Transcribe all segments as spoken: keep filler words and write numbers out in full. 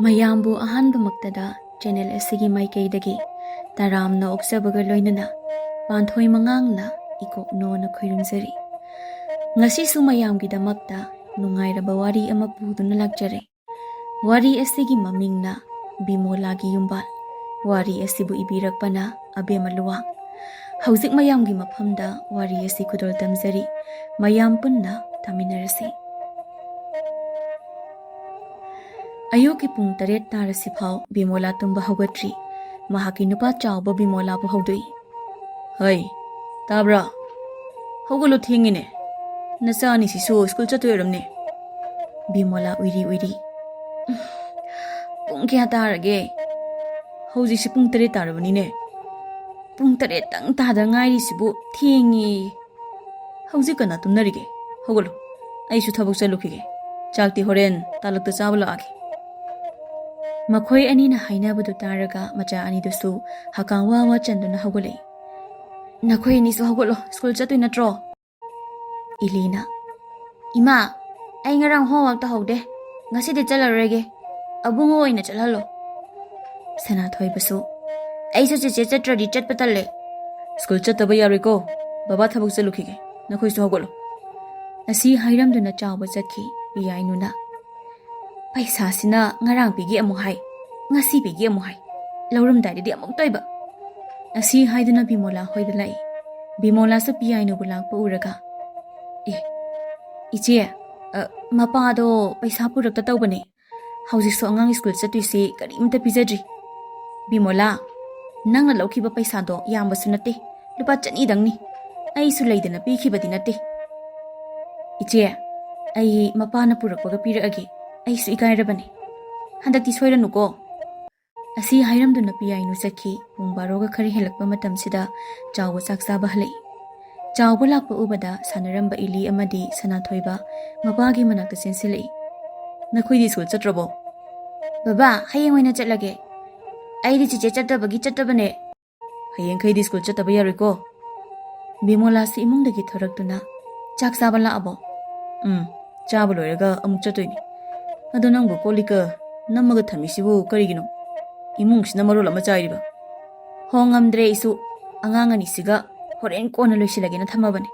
ꯃꯌꯥꯝꯕꯨ ꯑꯍꯥꯟꯕꯃꯛꯇꯗ ꯆꯦꯅꯦꯜ ꯑꯁꯤꯒꯤ ꯃꯥꯏꯀꯩꯗꯒꯤ ꯇꯔꯥꯝꯅ ꯑꯣꯛꯆꯕꯒ ꯂꯣꯏꯅꯅ ꯄꯥꯟꯊꯣꯏ ꯃꯉꯥꯡꯅ ꯏꯀꯣꯛꯅꯣꯅ ꯈꯣꯏꯔꯨꯝꯖꯔꯤ꯫ ꯉꯁꯤꯁꯨ ꯃꯌꯥꯝꯒꯤꯗꯃꯛꯇ ꯅꯨꯡꯉꯥꯏꯔꯕ ꯋꯥꯔꯤ ꯑꯃ ꯄꯨꯗꯨꯅ ꯂꯥꯛꯆꯔꯦ꯫ ꯋꯥꯔꯤ ꯑꯁꯤꯒꯤ ꯃꯃꯤꯡꯅ ꯕꯤꯃꯣꯂꯥꯒꯤ ꯌꯨꯝꯕꯥꯜ꯫ ꯋꯥꯔꯤ ꯑꯁꯤꯕꯨ ꯏꯕꯤꯔꯛꯄꯅ ꯑꯕꯦꯝꯃ ꯂꯨꯋꯥꯡ꯫ ꯍꯧꯖꯤꯛ ꯃꯌꯥꯝꯒꯤ ꯃꯐꯝꯗ ꯋꯥꯔꯤ ꯑꯁꯤ ꯈꯨꯗꯣꯜ ꯇꯝꯖꯔꯤ꯫ ꯃꯌꯥꯝ ꯄꯨꯟꯅ ꯇꯥꯃꯤꯟꯅꯔꯁꯤ꯫ ꯑꯌꯨꯛꯀꯤ ꯄꯨꯡ ꯇꯔꯦꯠ ꯇꯥꯔꯁꯤꯐꯥꯎ ꯕꯤꯃꯣꯂꯥ ꯇꯨꯝꯕ ꯍꯧꯒꯠꯇ꯭ꯔꯤ꯫ ꯃꯍꯥꯛꯀꯤ ꯅꯨꯄꯥ ꯆꯥꯎꯕ ꯕꯤꯃꯣꯂꯥꯕꯨ ꯍꯧꯗꯣꯛꯏ꯫ "ꯍꯩ, ꯇꯥꯕ꯭ꯔꯥ? ꯍꯧꯒꯠꯂꯣ, ꯊꯦꯡꯉꯤꯅꯦ꯫ ꯅꯆꯥ ꯑꯅꯤꯁꯤꯁꯨ ꯁ꯭ꯀꯨꯜ ꯆꯠꯇꯣꯏ ꯑꯣꯏꯔꯝꯅꯤ꯫" ꯕꯤꯃꯣꯂꯥ ꯎꯏꯔꯤ ꯎꯏꯔꯤ꯫ "ꯄꯨꯡ ꯀꯌꯥ ꯇꯥꯔꯒꯦ? ꯍꯧꯖꯤꯛꯁꯤ ꯄꯨꯡ ꯇꯔꯦꯠ ꯇꯥꯔꯕꯅꯤꯅꯦ꯫ ꯄꯨꯡ ꯇꯔꯦꯠꯇꯪ ꯇꯥꯗ ꯉꯥꯏꯔꯤꯁꯤꯕꯨ ꯊꯦꯡꯉꯤ꯫" "ꯍꯧꯖꯤꯛ ꯀꯅꯥ ꯇꯨꯝꯅꯔꯤꯒꯦ? ꯍꯧꯒꯠꯂꯣ, ꯑꯩꯁꯨ ꯊꯕꯛ ꯆꯠꯂꯨꯈꯤꯒꯦ꯫ ꯆꯥꯛꯇꯤ ꯍꯣꯔꯦꯟ ꯇꯥꯂꯛꯇ ꯆꯥꯕ ꯂꯥꯛꯑꯒꯦ꯫" ꯃꯈꯣꯏ ꯑꯅꯤꯅ ꯍꯥꯏꯅꯕꯗꯨ ꯇꯥꯔꯒ ꯃꯆꯥ ꯑꯅꯤꯗꯨꯁꯨ ꯍꯀꯥꯝ ꯋꯥ ꯋꯥ ꯆꯟꯗꯨꯅ ꯍꯧꯒꯠꯂꯛꯏ꯫ "ꯅꯈꯣꯏ ꯑꯅꯤꯁꯨ ꯍꯧꯒꯠꯂꯣ, ꯁ꯭ꯀꯨꯜ ꯆꯠꯇꯣꯏ ꯅꯠꯇ꯭ꯔꯣ?" ꯏꯂꯤꯅ, "ꯏꯃꯥ, ꯑꯩ ꯉꯔꯥꯡ ꯍꯣꯝꯋꯥꯔꯛ ꯇꯧꯍꯧꯗꯦ꯫ ꯉꯁꯤꯗꯤ ꯆꯠꯂꯔꯣꯏꯒꯦ꯫ ꯑꯕꯨꯡꯉꯣ ꯑꯣꯏꯅ ꯆꯠꯍꯜꯂꯣ꯫" ꯁꯅꯥꯊꯣꯏꯕꯁꯨ, "ꯑꯩꯁꯨ ꯆꯦꯆꯦ ꯆꯠꯇ꯭ꯔꯗꯤ ꯆꯠꯄ ꯇꯜꯂꯦ꯫" "ꯁ꯭ꯀꯨꯜ ꯆꯠꯇꯕ ꯌꯥꯔꯣꯏꯀꯣ꯫ ꯕꯕꯥ ꯊꯕꯛ ꯆꯠꯂꯨꯈꯤꯒꯦ꯫ ꯅꯈꯣꯏꯁꯨ ꯍꯧꯒꯠꯂꯣ꯫" ꯑꯁꯤ ꯍꯥꯏꯔꯝꯗꯨꯅ ꯆꯥꯎꯕ ꯆꯠꯈꯤ꯫ ꯄꯤꯌꯥꯏꯅꯨꯅ, "ꯄꯩꯁꯥꯁꯤꯅ ꯉꯔꯥꯡ ꯄꯤꯒꯦ ꯑꯃꯨꯛ ꯍꯥꯏ, ꯉꯁꯤ ꯄꯤꯒꯦ ꯑꯃꯨꯛ ꯍꯥꯏ, ꯂꯧꯔꯝꯗꯥꯏꯗꯗꯤ ꯑꯃꯨꯛ ꯇꯣꯏꯕ꯫" ꯑꯁꯤ ꯍꯥꯏꯗꯨꯅ ꯕꯤꯃꯣꯂꯥ ꯍꯣꯏꯗ ꯂꯥꯛꯏ꯫ ꯕꯤꯃꯣꯂꯥꯁꯨ ꯄꯤꯌꯥꯏꯅꯨꯕꯨ ꯂꯥꯛꯄ ꯎꯔꯒ, "ꯑꯦ, ꯏꯆꯦ, ꯑ, ꯃꯄꯥꯗꯣ ꯄꯩꯁꯥ ꯄꯨꯔꯛꯇ ꯇꯧꯕꯅꯦ꯫ ꯍꯧꯖꯤꯛꯁꯨ ꯑꯉꯥꯡ ꯁ꯭ꯀꯨꯜ ꯆꯠꯇꯣꯏꯁꯤ ꯀꯔꯤꯝꯇ ꯄꯤꯖꯗ꯭ꯔꯤ꯫" "ꯕꯤꯃꯣꯂꯥ, ꯅꯪꯅ ꯂꯧꯈꯤꯕ ꯄꯩꯁꯥꯗꯣ ꯌꯥꯝꯕꯁꯨ ꯅꯠꯇꯦ, ꯂꯨꯄꯥ ꯆꯅꯤꯗꯪꯅꯤ꯫ ꯑꯩꯁꯨ ꯂꯩꯗꯅ ꯄꯤꯈꯤꯕꯗꯤ ꯅꯠꯇꯦ꯫" "ꯏꯆꯦ, ꯑꯩ ꯃꯄꯥꯅ ꯄꯨꯔꯛꯄꯒ ꯄꯤꯔꯛꯑꯒꯦ꯫ ꯑꯩꯁꯨ ꯏꯀꯥꯏꯔꯕꯅꯦ꯫ ꯍꯟꯗꯛꯇꯤ ꯁꯣꯏꯔꯅꯨꯀꯣ꯫" ꯑꯁꯤ ꯍꯥꯏꯔꯝꯗꯨꯅ ꯄꯤꯌꯥꯏꯅꯨ ꯆꯠꯈꯤ꯫ ꯄꯨꯡ ꯕꯥꯔꯣꯒ ꯈꯔ ꯍꯦꯜꯂꯛꯄ ꯃꯇꯝꯁꯤꯗ ꯆꯥꯎꯕ ꯆꯥꯛ ꯆꯥꯕ ꯍꯜꯂꯛꯏ꯫ ꯆꯥꯎꯕ ꯂꯥꯛꯄ ꯎꯕꯗ ꯁꯥꯟꯅꯔꯝꯕ ꯏꯂꯤ ꯑꯃꯗꯤ ꯁꯅꯥꯊꯣꯏꯕ ꯃꯄꯥꯒꯤ ꯃꯅꯥꯛꯇ ꯆꯦꯟꯁꯤꯜꯂꯛꯏ꯫ "ꯅꯈꯣꯏꯗꯤ ꯁ꯭ꯀꯨꯜ ꯆꯠꯇ꯭ꯔꯕꯣ?" "ꯕꯕꯥ, ꯍꯌꯦꯡ ꯑꯣꯏꯅ ꯆꯠꯂꯒꯦ꯫ ꯑꯩꯗꯤ ꯆꯤꯆꯦ ꯆꯠꯇꯕꯒꯤ ꯆꯠꯇꯕꯅꯦ꯫" "ꯍꯌꯦꯡꯈꯩꯗꯤ ꯁ꯭ꯀꯨꯜ ꯆꯠꯇꯕ ꯌꯥꯔꯣꯏꯀꯣ꯫" ꯕꯤꯃꯣꯂꯥꯁꯤ ꯏꯃꯨꯡꯗꯒꯤ ꯊꯣꯔꯛꯇꯨꯅ, "ꯆꯥꯛ ꯆꯥꯕ ꯂꯥꯛꯑꯕꯣ?" "ꯎꯝ, ꯆꯥꯕ ꯂꯣꯏꯔꯒ ꯑꯃꯨꯛ ꯆꯠꯇꯣꯏꯅꯤ꯫ ꯑꯗꯣ ꯅꯪꯕꯨ ꯀꯣꯜ ꯂꯤꯛꯀ ꯅꯝꯃꯒ ꯊꯝꯃꯤꯁꯤꯕꯨ ꯀꯔꯤꯒꯤꯅꯣ? ꯏꯃꯨꯡꯁꯤꯅ ꯃꯔꯣꯜ ꯑꯃ ꯆꯥꯏꯔꯤꯕ꯫ ꯍꯣ, ꯉꯝꯗ꯭ꯔꯦ ꯑꯩꯁꯨ꯫ ꯑꯉꯥꯡ ꯑꯅꯤꯁꯤꯒ ꯍꯣꯔꯦꯟ ꯀꯣꯟꯅ ꯂꯣꯏꯁꯤꯜꯂꯒꯦꯅ ꯊꯝꯃꯕꯅꯦ꯫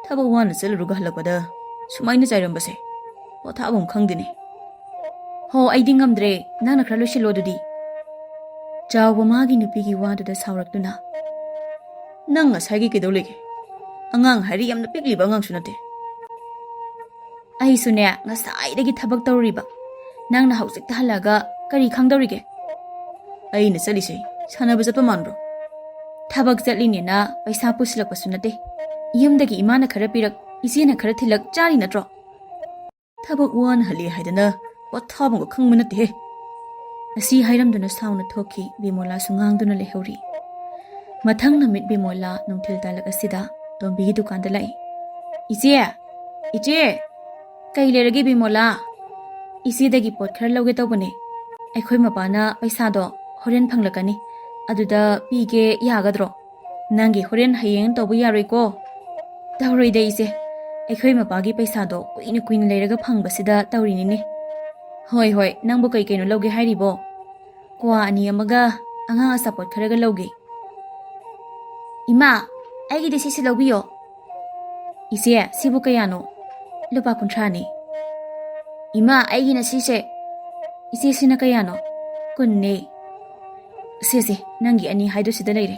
ꯊꯕꯛ ꯋꯥꯅ ꯆꯠꯂꯨꯔꯒ ꯍꯜꯂꯛꯄꯗ ꯁꯨꯃꯥꯏꯅ ꯆꯥꯏꯔꯝꯕꯁꯦ ꯄꯣꯊꯥꯐꯝ ꯈꯪꯗꯦꯅꯦ꯫ ꯍꯣ, ꯑꯩꯗꯤ ꯉꯝꯗ꯭ꯔꯦ, ꯅꯪꯅ ꯈꯔ ꯂꯣꯏꯁꯤꯜꯂꯣ ꯑꯗꯨꯗꯤ꯫ ꯆꯥꯎꯕ ꯃꯥꯒꯤ ꯅꯨꯄꯤꯒꯤ ꯋꯥꯗꯨꯗ ꯁꯥꯎꯔꯛꯇꯨꯅ, "ꯅꯪ ꯉꯁꯥꯏꯒꯤ ꯀꯩꯗꯧ ꯂꯩꯒꯦ? ꯑꯉꯥꯡ ꯍꯥꯏꯔꯤ ꯌꯥꯝꯅ ꯄꯤꯛꯂꯤꯕ ꯑꯉꯥꯡꯁꯨ ꯅꯠꯇꯦ꯫" "ꯑꯩꯁꯨꯅꯦ, ꯉꯁꯥꯏꯗꯒꯤ ꯊꯕꯛ ꯇꯧꯔꯤꯕ꯫ ꯅꯪꯅ ꯍꯧꯖꯤꯛꯇ ꯍꯜꯂꯛꯑꯒ ꯀꯔꯤ ꯈꯪꯗꯧꯔꯤꯒꯦ?" "ꯑꯩꯅ ꯆꯠꯂꯤꯁꯦ ꯁꯥꯟꯅꯕ ꯆꯠꯄ ꯃꯥꯟꯕ꯭ꯔꯣ?" "ꯊꯕꯛ ꯆꯠꯂꯤꯅꯦꯅ ꯄꯩꯁꯥ ꯄꯨꯁꯤꯜꯂꯛꯄꯁꯨ ꯅꯠꯇꯦ꯫ ꯌꯨꯝꯗꯒꯤ ꯏꯃꯥꯅ ꯈꯔ ꯄꯤꯔꯛ, ꯏꯆꯦꯅ ꯈꯔ ꯊꯤꯜꯂꯛ ꯆꯥꯔꯤ ꯅꯠꯇ꯭ꯔꯣ? ꯊꯕꯛ ꯋꯥꯅ ꯍꯜꯂꯤ ꯍꯥꯏꯗꯅ ꯄꯣꯊꯥꯐꯝꯒ ꯈꯪꯕ ꯅꯠꯇꯦꯍꯦ꯫" ꯑꯁꯤ ꯍꯥꯏꯔꯝꯗꯨꯅ ꯁꯥꯎꯅ ꯊꯣꯛꯈꯤ꯫ ꯕꯤꯃꯣꯂꯥꯁꯨ ꯉꯥꯡꯗꯨꯅ ꯂꯩꯍꯧꯔꯤ꯫ ꯃꯊꯪ ꯅꯨꯃꯤꯠ ꯕꯤꯃꯣꯂꯥ ꯅꯨꯡꯊꯤꯜ ꯇꯥꯂꯛ ꯑꯁꯤꯗ ꯇꯣꯝꯕꯤꯒꯤ ꯗꯨꯀꯥꯟꯗ ꯂꯥꯛꯏ꯫ "ꯏꯆꯦ! ꯏꯆꯦ!" "ꯀꯩ ꯂꯩꯔꯒꯦ ꯕꯤꯃꯣꯂꯥ?" "ꯏꯆꯦꯗꯒꯤ ꯄꯣꯠ ꯈꯔ ꯂꯧꯒꯦ ꯇꯧꯕꯅꯦ꯫ ꯑꯩꯈꯣꯏ ꯃꯄꯥꯅ ꯄꯩꯁꯥꯗꯣ ꯍꯣꯔꯦꯟ ꯐꯪꯂꯛꯀꯅꯤ, ꯑꯗꯨꯗ ꯄꯤꯒꯦ, ꯌꯥꯒꯗ꯭ꯔꯣ? ꯅꯪꯒꯤ ꯍꯣꯔꯦꯟ ꯍꯌꯦꯡ ꯇꯧꯕ ꯌꯥꯔꯣꯏꯀꯣ?" "ꯇꯧꯔꯣꯏꯗ ꯏꯆꯦ, ꯑꯩꯈꯣꯏ ꯃꯄꯥꯒꯤ ꯄꯩꯁꯥꯗꯣ ꯀꯨꯏꯅ ꯀꯨꯏꯅ ꯂꯩꯔꯒ ꯐꯪꯕꯁꯤꯗ ꯇꯧꯔꯤꯅꯤꯅꯦ꯫" "ꯍꯣꯏ, ꯍꯣꯏ, ꯅꯪꯕꯨ ꯀꯩ ꯀꯩꯅꯣ ꯂꯧꯒꯦ ꯍꯥꯏꯔꯤꯕꯣ?" "ꯀ꯭ꯋꯥ ꯑꯅꯤ ꯑꯃꯒ ꯑꯉꯥꯡ ꯑꯆꯥꯄꯣꯠ ꯈꯔꯒ ꯂꯧꯒꯦ꯫" "ꯏꯃꯥ, ꯑꯩꯒꯤꯗꯤ ꯁꯤꯁꯦ ꯂꯧꯕꯤꯌꯣ꯫" "ꯏꯆꯦ, ꯁꯤꯕꯨ ꯀꯌꯥꯅꯣ?" "ꯂꯨꯄꯥ ꯀꯨꯟꯊ꯭ꯔꯥꯅꯤ꯫" "ꯏꯃꯥ, ꯑꯩꯒꯤꯅ ꯁꯤꯁꯦ꯫" "ꯏꯆꯦ, ꯁꯤꯅ ꯀꯌꯥꯅꯣ?" "ꯀꯨꯟꯅꯦ꯫" "ꯁꯦ, ꯁꯦ, ꯅꯪꯒꯤ ꯑꯅꯤ ꯍꯥꯏꯗꯣ ꯁꯤꯗ ꯂꯩꯔꯦ꯫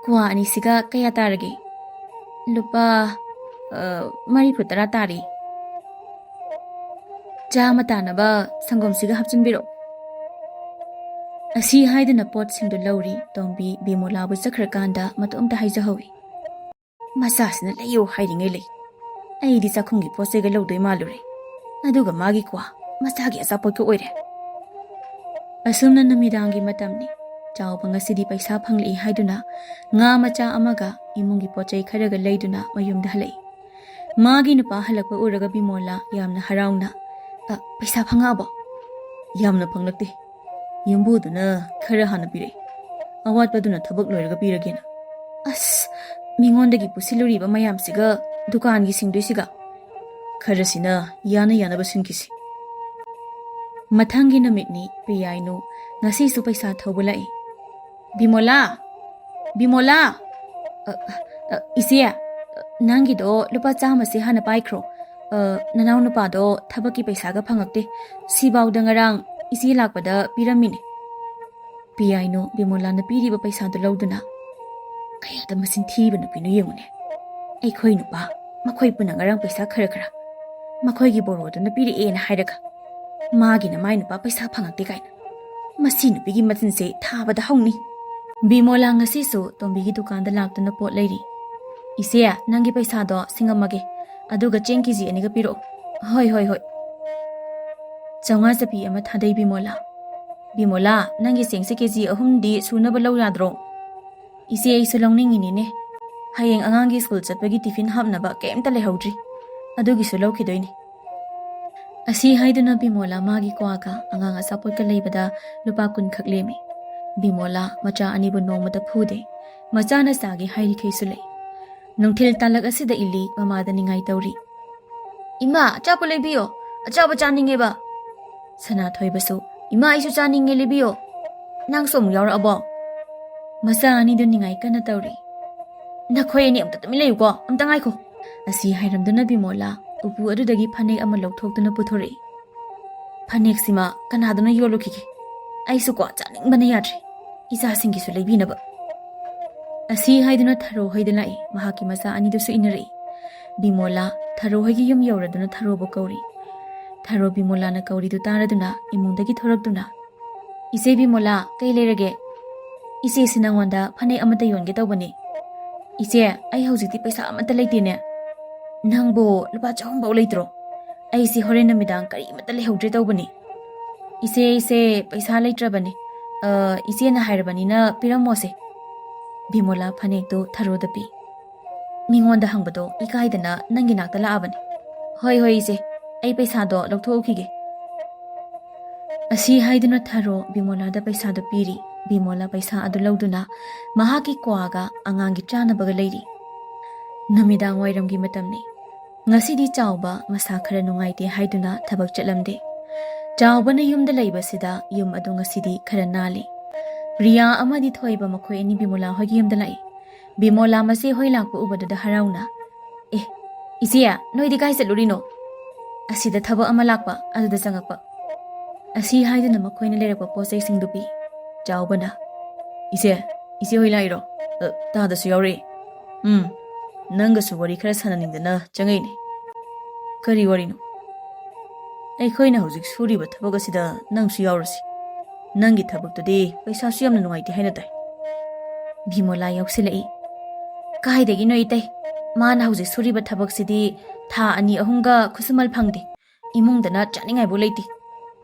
ꯀ꯭ꯋꯥ ꯑꯅꯤꯁꯤꯒ ꯀꯌꯥ ꯇꯥꯔꯒꯦ?" "ꯂꯨꯄꯥ, ꯑ, ꯃꯔꯤꯐꯨ ꯇꯔꯥ ꯇꯥꯔꯦ꯫" "ꯆꯥ ꯑꯃ ꯇꯥꯅꯕ ꯁꯪꯒꯣꯝꯁꯤꯒ ꯍꯥꯞꯆꯤꯟꯕꯤꯔꯛꯑꯣ꯫" ꯑꯁꯤ ꯍꯥꯏꯗꯨꯅ ꯄꯣꯠꯁꯤꯡꯗꯨ ꯂꯧꯔꯤ꯫ ꯇꯣꯝꯕꯤ ꯕꯤꯃꯣꯂꯥꯕꯨ ꯆꯠꯈ꯭ꯔꯀꯥꯟꯗ ꯃꯇꯣꯝꯇ ꯍꯥꯏꯖꯍꯧꯏ, "ꯃꯆꯥꯁꯤꯅ ꯂꯩꯌꯨ ꯍꯥꯏꯔꯤꯉꯩ ꯂꯩ꯫ ꯑꯩꯗꯤ ꯆꯥꯛꯈꯨꯝꯒꯤ ꯄꯣꯠ ꯆꯩꯒ ꯂꯧꯗꯣꯏ ꯃꯥꯜꯂꯨꯔꯦ, ꯑꯗꯨꯒ ꯃꯥꯒꯤ ꯀ꯭ꯋꯥ, ꯃꯆꯥꯒꯤ ꯑꯆꯥꯄꯣꯠꯀ ꯑꯣꯏꯔꯦ꯫" ꯑꯁꯨꯝꯅ ꯅꯨꯃꯤꯗꯥꯡꯒꯤ ꯃꯇꯝꯅꯤ꯫ ꯆꯥꯎꯕ ꯉꯁꯤꯗꯤ ꯄꯩꯁꯥ ꯐꯪꯂꯛꯏ ꯍꯥꯏꯗꯨꯅ ꯉꯥ ꯃꯆꯥ ꯑꯃꯒ ꯏꯃꯨꯡꯒꯤ ꯄꯣꯠ ꯆꯩ ꯈꯔꯒ ꯂꯩꯗꯨꯅ ꯃꯌꯨꯝꯗ ꯍꯜꯂꯛꯏ꯫ ꯃꯥꯒꯤ ꯅꯨꯄꯥ ꯍꯜꯂꯛꯄ ꯎꯔꯒ ꯕꯤꯃꯣꯂꯥ ꯌꯥꯝꯅ ꯍꯔꯥꯎꯅ, "ꯑ, ꯄꯩꯁꯥ ꯐꯪꯉꯛꯑꯕꯣ?" "ꯌꯥꯝꯅ ꯐꯪꯂꯛꯇꯦ꯫ ꯌꯨꯝꯕꯨꯗꯨꯅ ꯈꯔ ꯍꯥꯟꯅ ꯄꯤꯔꯛꯏ꯫ ꯑꯋꯥꯠꯄꯗꯨꯅ ꯊꯕꯛ ꯂꯣꯏꯔꯒ ꯄꯤꯔꯒꯦꯅ꯫" "ꯑꯁ, ꯃꯤꯉꯣꯟꯗꯒꯤ ꯄꯨꯁꯤꯜꯂꯨꯔꯤꯕ ꯃꯌꯥꯝꯁꯤꯒ ꯗꯨꯀꯥꯟꯒꯤ ꯁꯤꯡꯗꯣꯏꯁꯤꯒ?" "ꯈꯔꯁꯤꯅ ꯌꯥꯅ ꯌꯥꯅꯕ ꯁꯤꯟꯈꯤꯁꯤ꯫" ꯃꯊꯪꯒꯤ ꯅꯨꯃꯤꯠꯅꯤ ꯄꯤꯌꯥꯏꯅꯨ ꯉꯁꯤꯁꯨ ꯄꯩꯁꯥ ꯊꯧꯕ ꯂꯥꯛꯏ꯫ "ꯕꯤꯃꯣꯂꯥ! ꯕꯤꯃꯣꯂꯥ! ꯑ, ꯑ, ꯏꯆꯦ, ꯅꯪꯒꯤꯗꯣ ꯂꯨꯄꯥ ꯆꯥꯝꯃꯁꯦ ꯍꯥꯟꯅ ꯄꯥꯏꯈ꯭ꯔꯣ꯫ ꯑ, ꯅꯅꯥꯎ ꯅꯨꯄꯥꯗꯣ ꯊꯕꯛꯀꯤ ꯄꯩꯁꯥꯒ ꯐꯪꯉꯛꯇꯦ꯫ ꯁꯤꯐꯥꯎꯗ ꯉꯔꯥꯡ ꯏꯆꯦ ꯂꯥꯛꯄꯗ ꯄꯤꯔꯝꯃꯤꯅꯦ꯫" ꯄꯤꯌꯥꯏꯅꯨ ꯕꯤꯃꯣꯂꯥꯅ ꯄꯤꯔꯤꯕ ꯄꯩꯁꯥꯗꯨ ꯂꯧꯗꯨꯅ, "ꯀꯌꯥꯗ ꯃꯆꯤꯟ ꯊꯤꯕ ꯅꯨꯄꯤꯅꯣ ꯌꯦꯡꯉꯨꯅꯦ꯫ ꯑꯩꯈꯣꯏ ꯅꯨꯄꯥ, ꯃꯈꯣꯏ ꯄꯨꯟꯅ ꯉꯔꯥꯡ ꯄꯩꯁꯥ ꯈꯔ ꯈꯔ ꯃꯈꯣꯏꯒꯤ ꯕꯣꯔꯣꯗꯨꯅ ꯄꯤꯔꯛꯑꯦꯅ ꯍꯥꯏꯔꯒ, ꯃꯥꯒꯤꯅ ꯃꯥꯏ ꯅꯨꯄꯥ ꯄꯩꯁꯥ ꯐꯪꯉꯛꯇꯦ ꯀꯥꯏꯅ꯫ ꯃꯁꯤ ꯅꯨꯄꯤꯒꯤ ꯃꯆꯤꯟꯁꯦ ꯊꯥꯕꯗ ꯍꯧꯅꯤ꯫" ꯕꯤꯃꯣꯂꯥ ꯉꯁꯤꯁꯨ ꯇꯣꯝꯕꯤꯒꯤ ꯗꯨꯀꯥꯟꯗ ꯂꯥꯛꯇꯨꯅ ꯄꯣꯠ ꯂꯩꯔꯤ꯫ "ꯏꯆꯦ, ꯅꯪꯒꯤ ꯄꯩꯁꯥꯗꯣ ꯁꯤꯡꯉꯝꯃꯒꯦ, ꯑꯗꯨꯒ ꯆꯦꯡ ꯀꯦ ꯖꯤ ꯑꯅꯤꯒ ꯄꯤꯔꯛꯑꯣ꯫" "ꯍꯣꯏ, ꯍꯣꯏ, ꯍꯣꯏ꯫" ꯆꯥꯝꯃꯉꯥ ꯆꯞꯄꯤ ꯑꯃ ꯊꯥꯗꯩ ꯕꯤꯃꯣꯂꯥ꯫ "ꯕꯤꯃꯣꯂꯥ, ꯅꯪꯒꯤ ꯆꯦꯡꯁꯦ ꯀꯦ ꯖꯤ ꯑꯍꯨꯝꯗꯤ ꯁꯨꯅꯕ ꯂꯧ ꯌꯥꯗ꯭ꯔꯣ?" "ꯏꯆꯦ, ꯑꯩꯁꯨ ꯂꯧꯅꯤꯡꯉꯤꯅꯤꯅꯦ꯫ ꯍꯌꯦꯡ ꯑꯉꯥꯡꯒꯤ ꯁ꯭ꯀꯨꯜ ꯆꯠꯄꯒꯤ ꯇꯤꯐꯤꯟ ꯍꯥꯞꯅꯕ ꯀꯩꯝꯇ ꯂꯩꯍꯧꯗ꯭ꯔꯤ꯫ ꯑꯗꯨꯒꯤꯁꯨ ꯂꯧꯈꯤꯗꯣꯏꯅꯤ꯫" ꯑꯁꯤ ꯍꯥꯏꯗꯨꯅ ꯕꯤꯃꯣꯂꯥ ꯃꯥꯒꯤ ꯀ꯭ꯋꯥꯒ ꯑꯉꯥꯡ ꯑꯆꯥꯄꯣꯠꯀ ꯂꯩꯕꯗ ꯂꯨꯄꯥ ꯀꯨꯟ ꯈꯛ ꯂꯦꯝꯃꯤ꯫ ꯕꯤꯃꯣꯂꯥ ꯃꯆꯥ ꯑꯅꯤꯕꯨ ꯅꯣꯡꯃꯇ ꯐꯨꯗꯦ꯫ ꯃꯆꯥꯅ ꯆꯥꯒꯦ ꯍꯥꯏꯔꯤꯈꯩꯁꯨ ꯂꯩ꯫ ꯅꯨꯡꯊꯤꯜ ꯇꯥꯂꯛ ꯑꯁꯤꯗ ꯏꯜꯂꯤ ꯃꯃꯥꯗ ꯅꯤꯡꯉꯥꯏ ꯇꯧꯔꯤ꯫ "ꯏꯃꯥ, ꯑꯆꯥꯄꯣꯠ ꯂꯩꯕꯤꯌꯣ, ꯑꯆꯥꯄꯣꯠ ꯆꯥꯅꯤꯡꯉꯦꯕ꯫" ꯁꯅꯥꯊꯣꯏꯕꯁꯨ, "ꯏꯃꯥ, ꯑꯩꯁꯨ ꯆꯥꯅꯤꯡꯉꯦ, ꯂꯩꯕꯤꯌꯣ꯫" "ꯅꯪꯁꯨ ꯑꯃꯨꯛ ꯌꯥꯎꯔꯛꯑꯕꯣ?" ꯃꯆꯥ ꯑꯅꯤꯗꯨ ꯅꯤꯡꯉꯥꯏ ꯀꯟꯅ ꯇꯧꯔꯤ꯫ "ꯅꯈꯣꯏ ꯑꯅꯤ ꯑꯝꯇ ꯇꯨꯃꯤꯟ ꯂꯩꯌꯨꯀꯣ, ꯑꯝꯇ ꯉꯥꯏꯈꯣ꯫" ꯑꯁꯤ ꯍꯥꯏꯔꯝꯗꯨꯅ ꯕꯤꯃꯣꯂꯥ ꯎꯄꯨ ꯑꯗꯨꯗꯒꯤ ꯐꯅꯦꯛ ꯑꯃ ꯂꯧꯊꯣꯛꯇꯨꯅ ꯄꯨꯊꯣꯔꯛꯏ꯫ "ꯐꯅꯦꯛꯁꯤꯃ ꯀꯅꯥꯗꯅꯣ ꯌꯣꯜꯂꯨꯈꯤꯒꯦ꯫ ꯑꯩꯁꯨꯀꯣ ꯆꯥꯅꯤꯡꯕꯅ ꯌꯥꯗ꯭ꯔꯦ, ꯏꯆꯥꯁꯤꯡꯒꯤꯁꯨ ꯂꯩꯕꯤꯅꯕ꯫" ꯑꯁꯤ ꯍꯥꯏꯗꯨꯅ ꯊꯔꯣ ꯍꯩꯗ ꯂꯥꯛꯏ꯫ ꯃꯍꯥꯛꯀꯤ ꯃꯆꯥ ꯑꯅꯤꯗꯨꯁꯨ ꯏꯟꯅꯔꯛꯏ꯫ ꯕꯤꯃꯣꯂꯥ ꯊꯔꯣ ꯍꯣꯏꯒꯤ ꯌꯨꯝ ꯌꯧꯔꯗꯨꯅ ꯊꯔꯣꯕꯨ ꯀꯧꯔꯤ꯫ ꯊꯔꯣ ꯕꯤꯃꯣꯂꯥꯅ ꯀꯧꯔꯤꯗꯨ ꯇꯥꯔꯗꯨꯅ ꯏꯃꯨꯡꯗꯒꯤ ꯊꯣꯔꯛꯇꯨꯅ, "ꯏꯆꯦ ꯕꯤꯃꯣꯂꯥ, ꯀꯩ ꯂꯩꯔꯒꯦ?" "ꯏꯆꯦꯁꯤ ꯅꯪꯉꯣꯟꯗ ꯐꯅꯦꯛ ꯑꯃꯠꯇ ꯌꯣꯟꯒꯦ ꯇꯧꯕꯅꯤ꯫" "ꯏꯆꯦ, ꯑꯩ ꯍꯧꯖꯤꯛꯇꯤ ꯄꯩꯁꯥ ꯑꯃꯠꯇ ꯂꯩꯇꯦꯅꯦ꯫" "ꯅꯪꯕꯨ ꯂꯨꯄꯥ ꯆꯍꯨꯝꯐꯥꯎ ꯂꯩꯇ꯭ꯔꯣ?" "ꯑꯩꯁꯤ ꯍꯣꯔꯦꯟ ꯅꯨꯃꯤꯗꯥꯡ ꯀꯔꯤꯃꯠꯇ ꯂꯩꯍꯧꯗ꯭ꯔꯦ ꯇꯧꯕꯅꯤ꯫" "ꯏꯆꯦ, ꯏꯆꯦ, ꯄꯩꯁꯥ ꯂꯩꯇ꯭ꯔꯕꯅꯤ꯫ ꯑ, ꯏꯆꯦꯅ ꯍꯥꯏꯔꯕꯅꯤꯅ ꯄꯤꯔꯝꯃꯣꯁꯦ꯫" ꯕꯤꯃꯣꯂꯥ ꯐꯅꯦꯛꯇꯨ ꯊꯔꯣꯗ ꯄꯤ꯫ "ꯃꯤꯉꯣꯟꯗ ꯍꯪꯕꯗꯣ ꯏꯀꯥꯏꯗꯅ ꯅꯪꯒꯤ ꯅꯥꯛꯇ ꯂꯥꯛꯑꯕꯅꯤ꯫" "ꯍꯣꯏ, ꯍꯣꯏ, ꯏꯆꯦ, ꯑꯩ ꯄꯩꯁꯥꯗꯣ ꯂꯧꯊꯣꯛꯎꯈꯤꯒꯦ꯫" ꯑꯁꯤ ꯍꯥꯏꯗꯨꯅ ꯊꯔꯣ ꯕꯤꯃꯣꯂꯥꯗ ꯄꯩꯁꯥꯗꯨ ꯄꯤꯔꯤ꯫ ꯕꯤꯃꯣꯂꯥ ꯄꯩꯁꯥ ꯑꯗꯨ ꯂꯧꯗꯨꯅ ꯃꯍꯥꯛꯀꯤ ꯀ꯭ꯋꯥꯒ ꯑꯉꯥꯡꯒꯤ ꯆꯥꯅꯕꯒ ꯂꯩꯔꯤ꯫ ꯅꯨꯃꯤꯗꯥꯡ ꯋꯥꯏꯔꯝꯒꯤ ꯃꯇꯝꯅꯤ꯫ ꯉꯁꯤꯗꯤ ꯆꯥꯎꯕ ꯃꯁꯥ ꯈꯔ ꯅꯨꯡꯉꯥꯏꯇꯦ ꯍꯥꯏꯗꯨꯅ ꯊꯕꯛ ꯆꯠꯂꯝꯗꯦ꯫ ꯆꯥꯎꯕꯅ ꯌꯨꯝꯗ ꯂꯩꯕꯁꯤꯗ ꯌꯨꯝ ꯑꯗꯨ ꯉꯁꯤꯗꯤ ꯈꯔ ꯅꯥꯜꯂꯤ꯫ ꯔꯤꯌꯥ ꯑꯃꯗꯤ ꯊꯣꯏꯕ ꯃꯈꯣꯏ ꯑꯅꯤ ꯕꯤꯃꯣꯂꯥ ꯍꯣꯏꯒꯤ ꯌꯨꯝꯗ ꯂꯥꯛꯏ꯫ ꯕꯤꯃꯣꯂꯥ ꯃꯆꯦ ꯍꯣꯏ ꯂꯥꯛꯄ ꯎꯕꯗꯨꯗ ꯍꯔꯥꯎꯅ, "ꯑꯦ, ꯏꯆꯦ, ꯅꯣꯏꯗꯤ ꯀꯥꯏ ꯆꯠꯂꯨꯔꯤꯅꯣ?" "ꯑꯁꯤꯗ ꯊꯕꯛ ꯑꯃ ꯂꯥꯛꯄ, ꯑꯗꯨꯗ ꯆꯪꯉꯛꯄ" ꯑꯁꯤ ꯍꯥꯏꯗꯨꯅ ꯃꯈꯣꯏꯅ ꯂꯩꯔꯛꯄ ꯄꯣꯠ ꯆꯩꯁꯤꯡꯗꯨ ꯄꯤ꯫ ꯆꯥꯎꯕꯅ, "ꯏꯆꯦ, ꯏꯆꯦ ꯍꯣꯏ ꯂꯥꯛꯏꯔꯣ? ꯑ, ꯇꯥꯗꯁꯨ ꯌꯥꯎꯔꯛꯏ꯫ ꯎꯝ, ꯅꯪꯒꯁꯨ ꯋꯥꯔꯤ ꯈꯔ ꯁꯥꯟꯅꯅꯤꯡꯗꯅ ꯆꯪꯉꯛꯏꯅꯦ꯫" "ꯀꯔꯤ ꯋꯥꯔꯤꯅꯣ?" "ꯑꯩꯈꯣꯏꯅ ꯍꯧꯖꯤꯛ ꯁꯨꯔꯤꯕ ꯊꯕꯛ ꯑꯁꯤꯗ ꯅꯪꯁꯨ ꯌꯥꯎꯔꯁꯤ꯫ ꯅꯪꯒꯤ ꯊꯕꯛꯇꯨꯗꯤ ꯄꯩꯁꯥꯁꯨ ꯌꯥꯝꯅ ꯅꯨꯡꯉꯥꯏꯇꯦ ꯍꯥꯏꯅ ꯇꯥꯏ꯫" ꯕꯤꯃꯣꯂꯥ ꯌꯥꯎꯁꯤꯜꯂꯛꯏ꯫ "ꯀꯥꯏꯗꯒꯤꯅꯣ ꯏꯇꯩ? ꯃꯥꯅ ꯍꯧꯖꯤꯛ ꯁꯨꯔꯤꯕ ꯊꯕꯛꯁꯤꯗꯤ ꯊꯥ ꯑꯅꯤ ꯑꯍꯨꯝꯒ ꯈꯨꯠꯁꯨꯃꯜ ꯐꯪꯗꯦ꯫ ꯏꯃꯨꯡꯗꯅ ꯆꯥꯅꯤꯡꯉꯥꯏꯕꯨ ꯂꯩꯇꯦ꯫"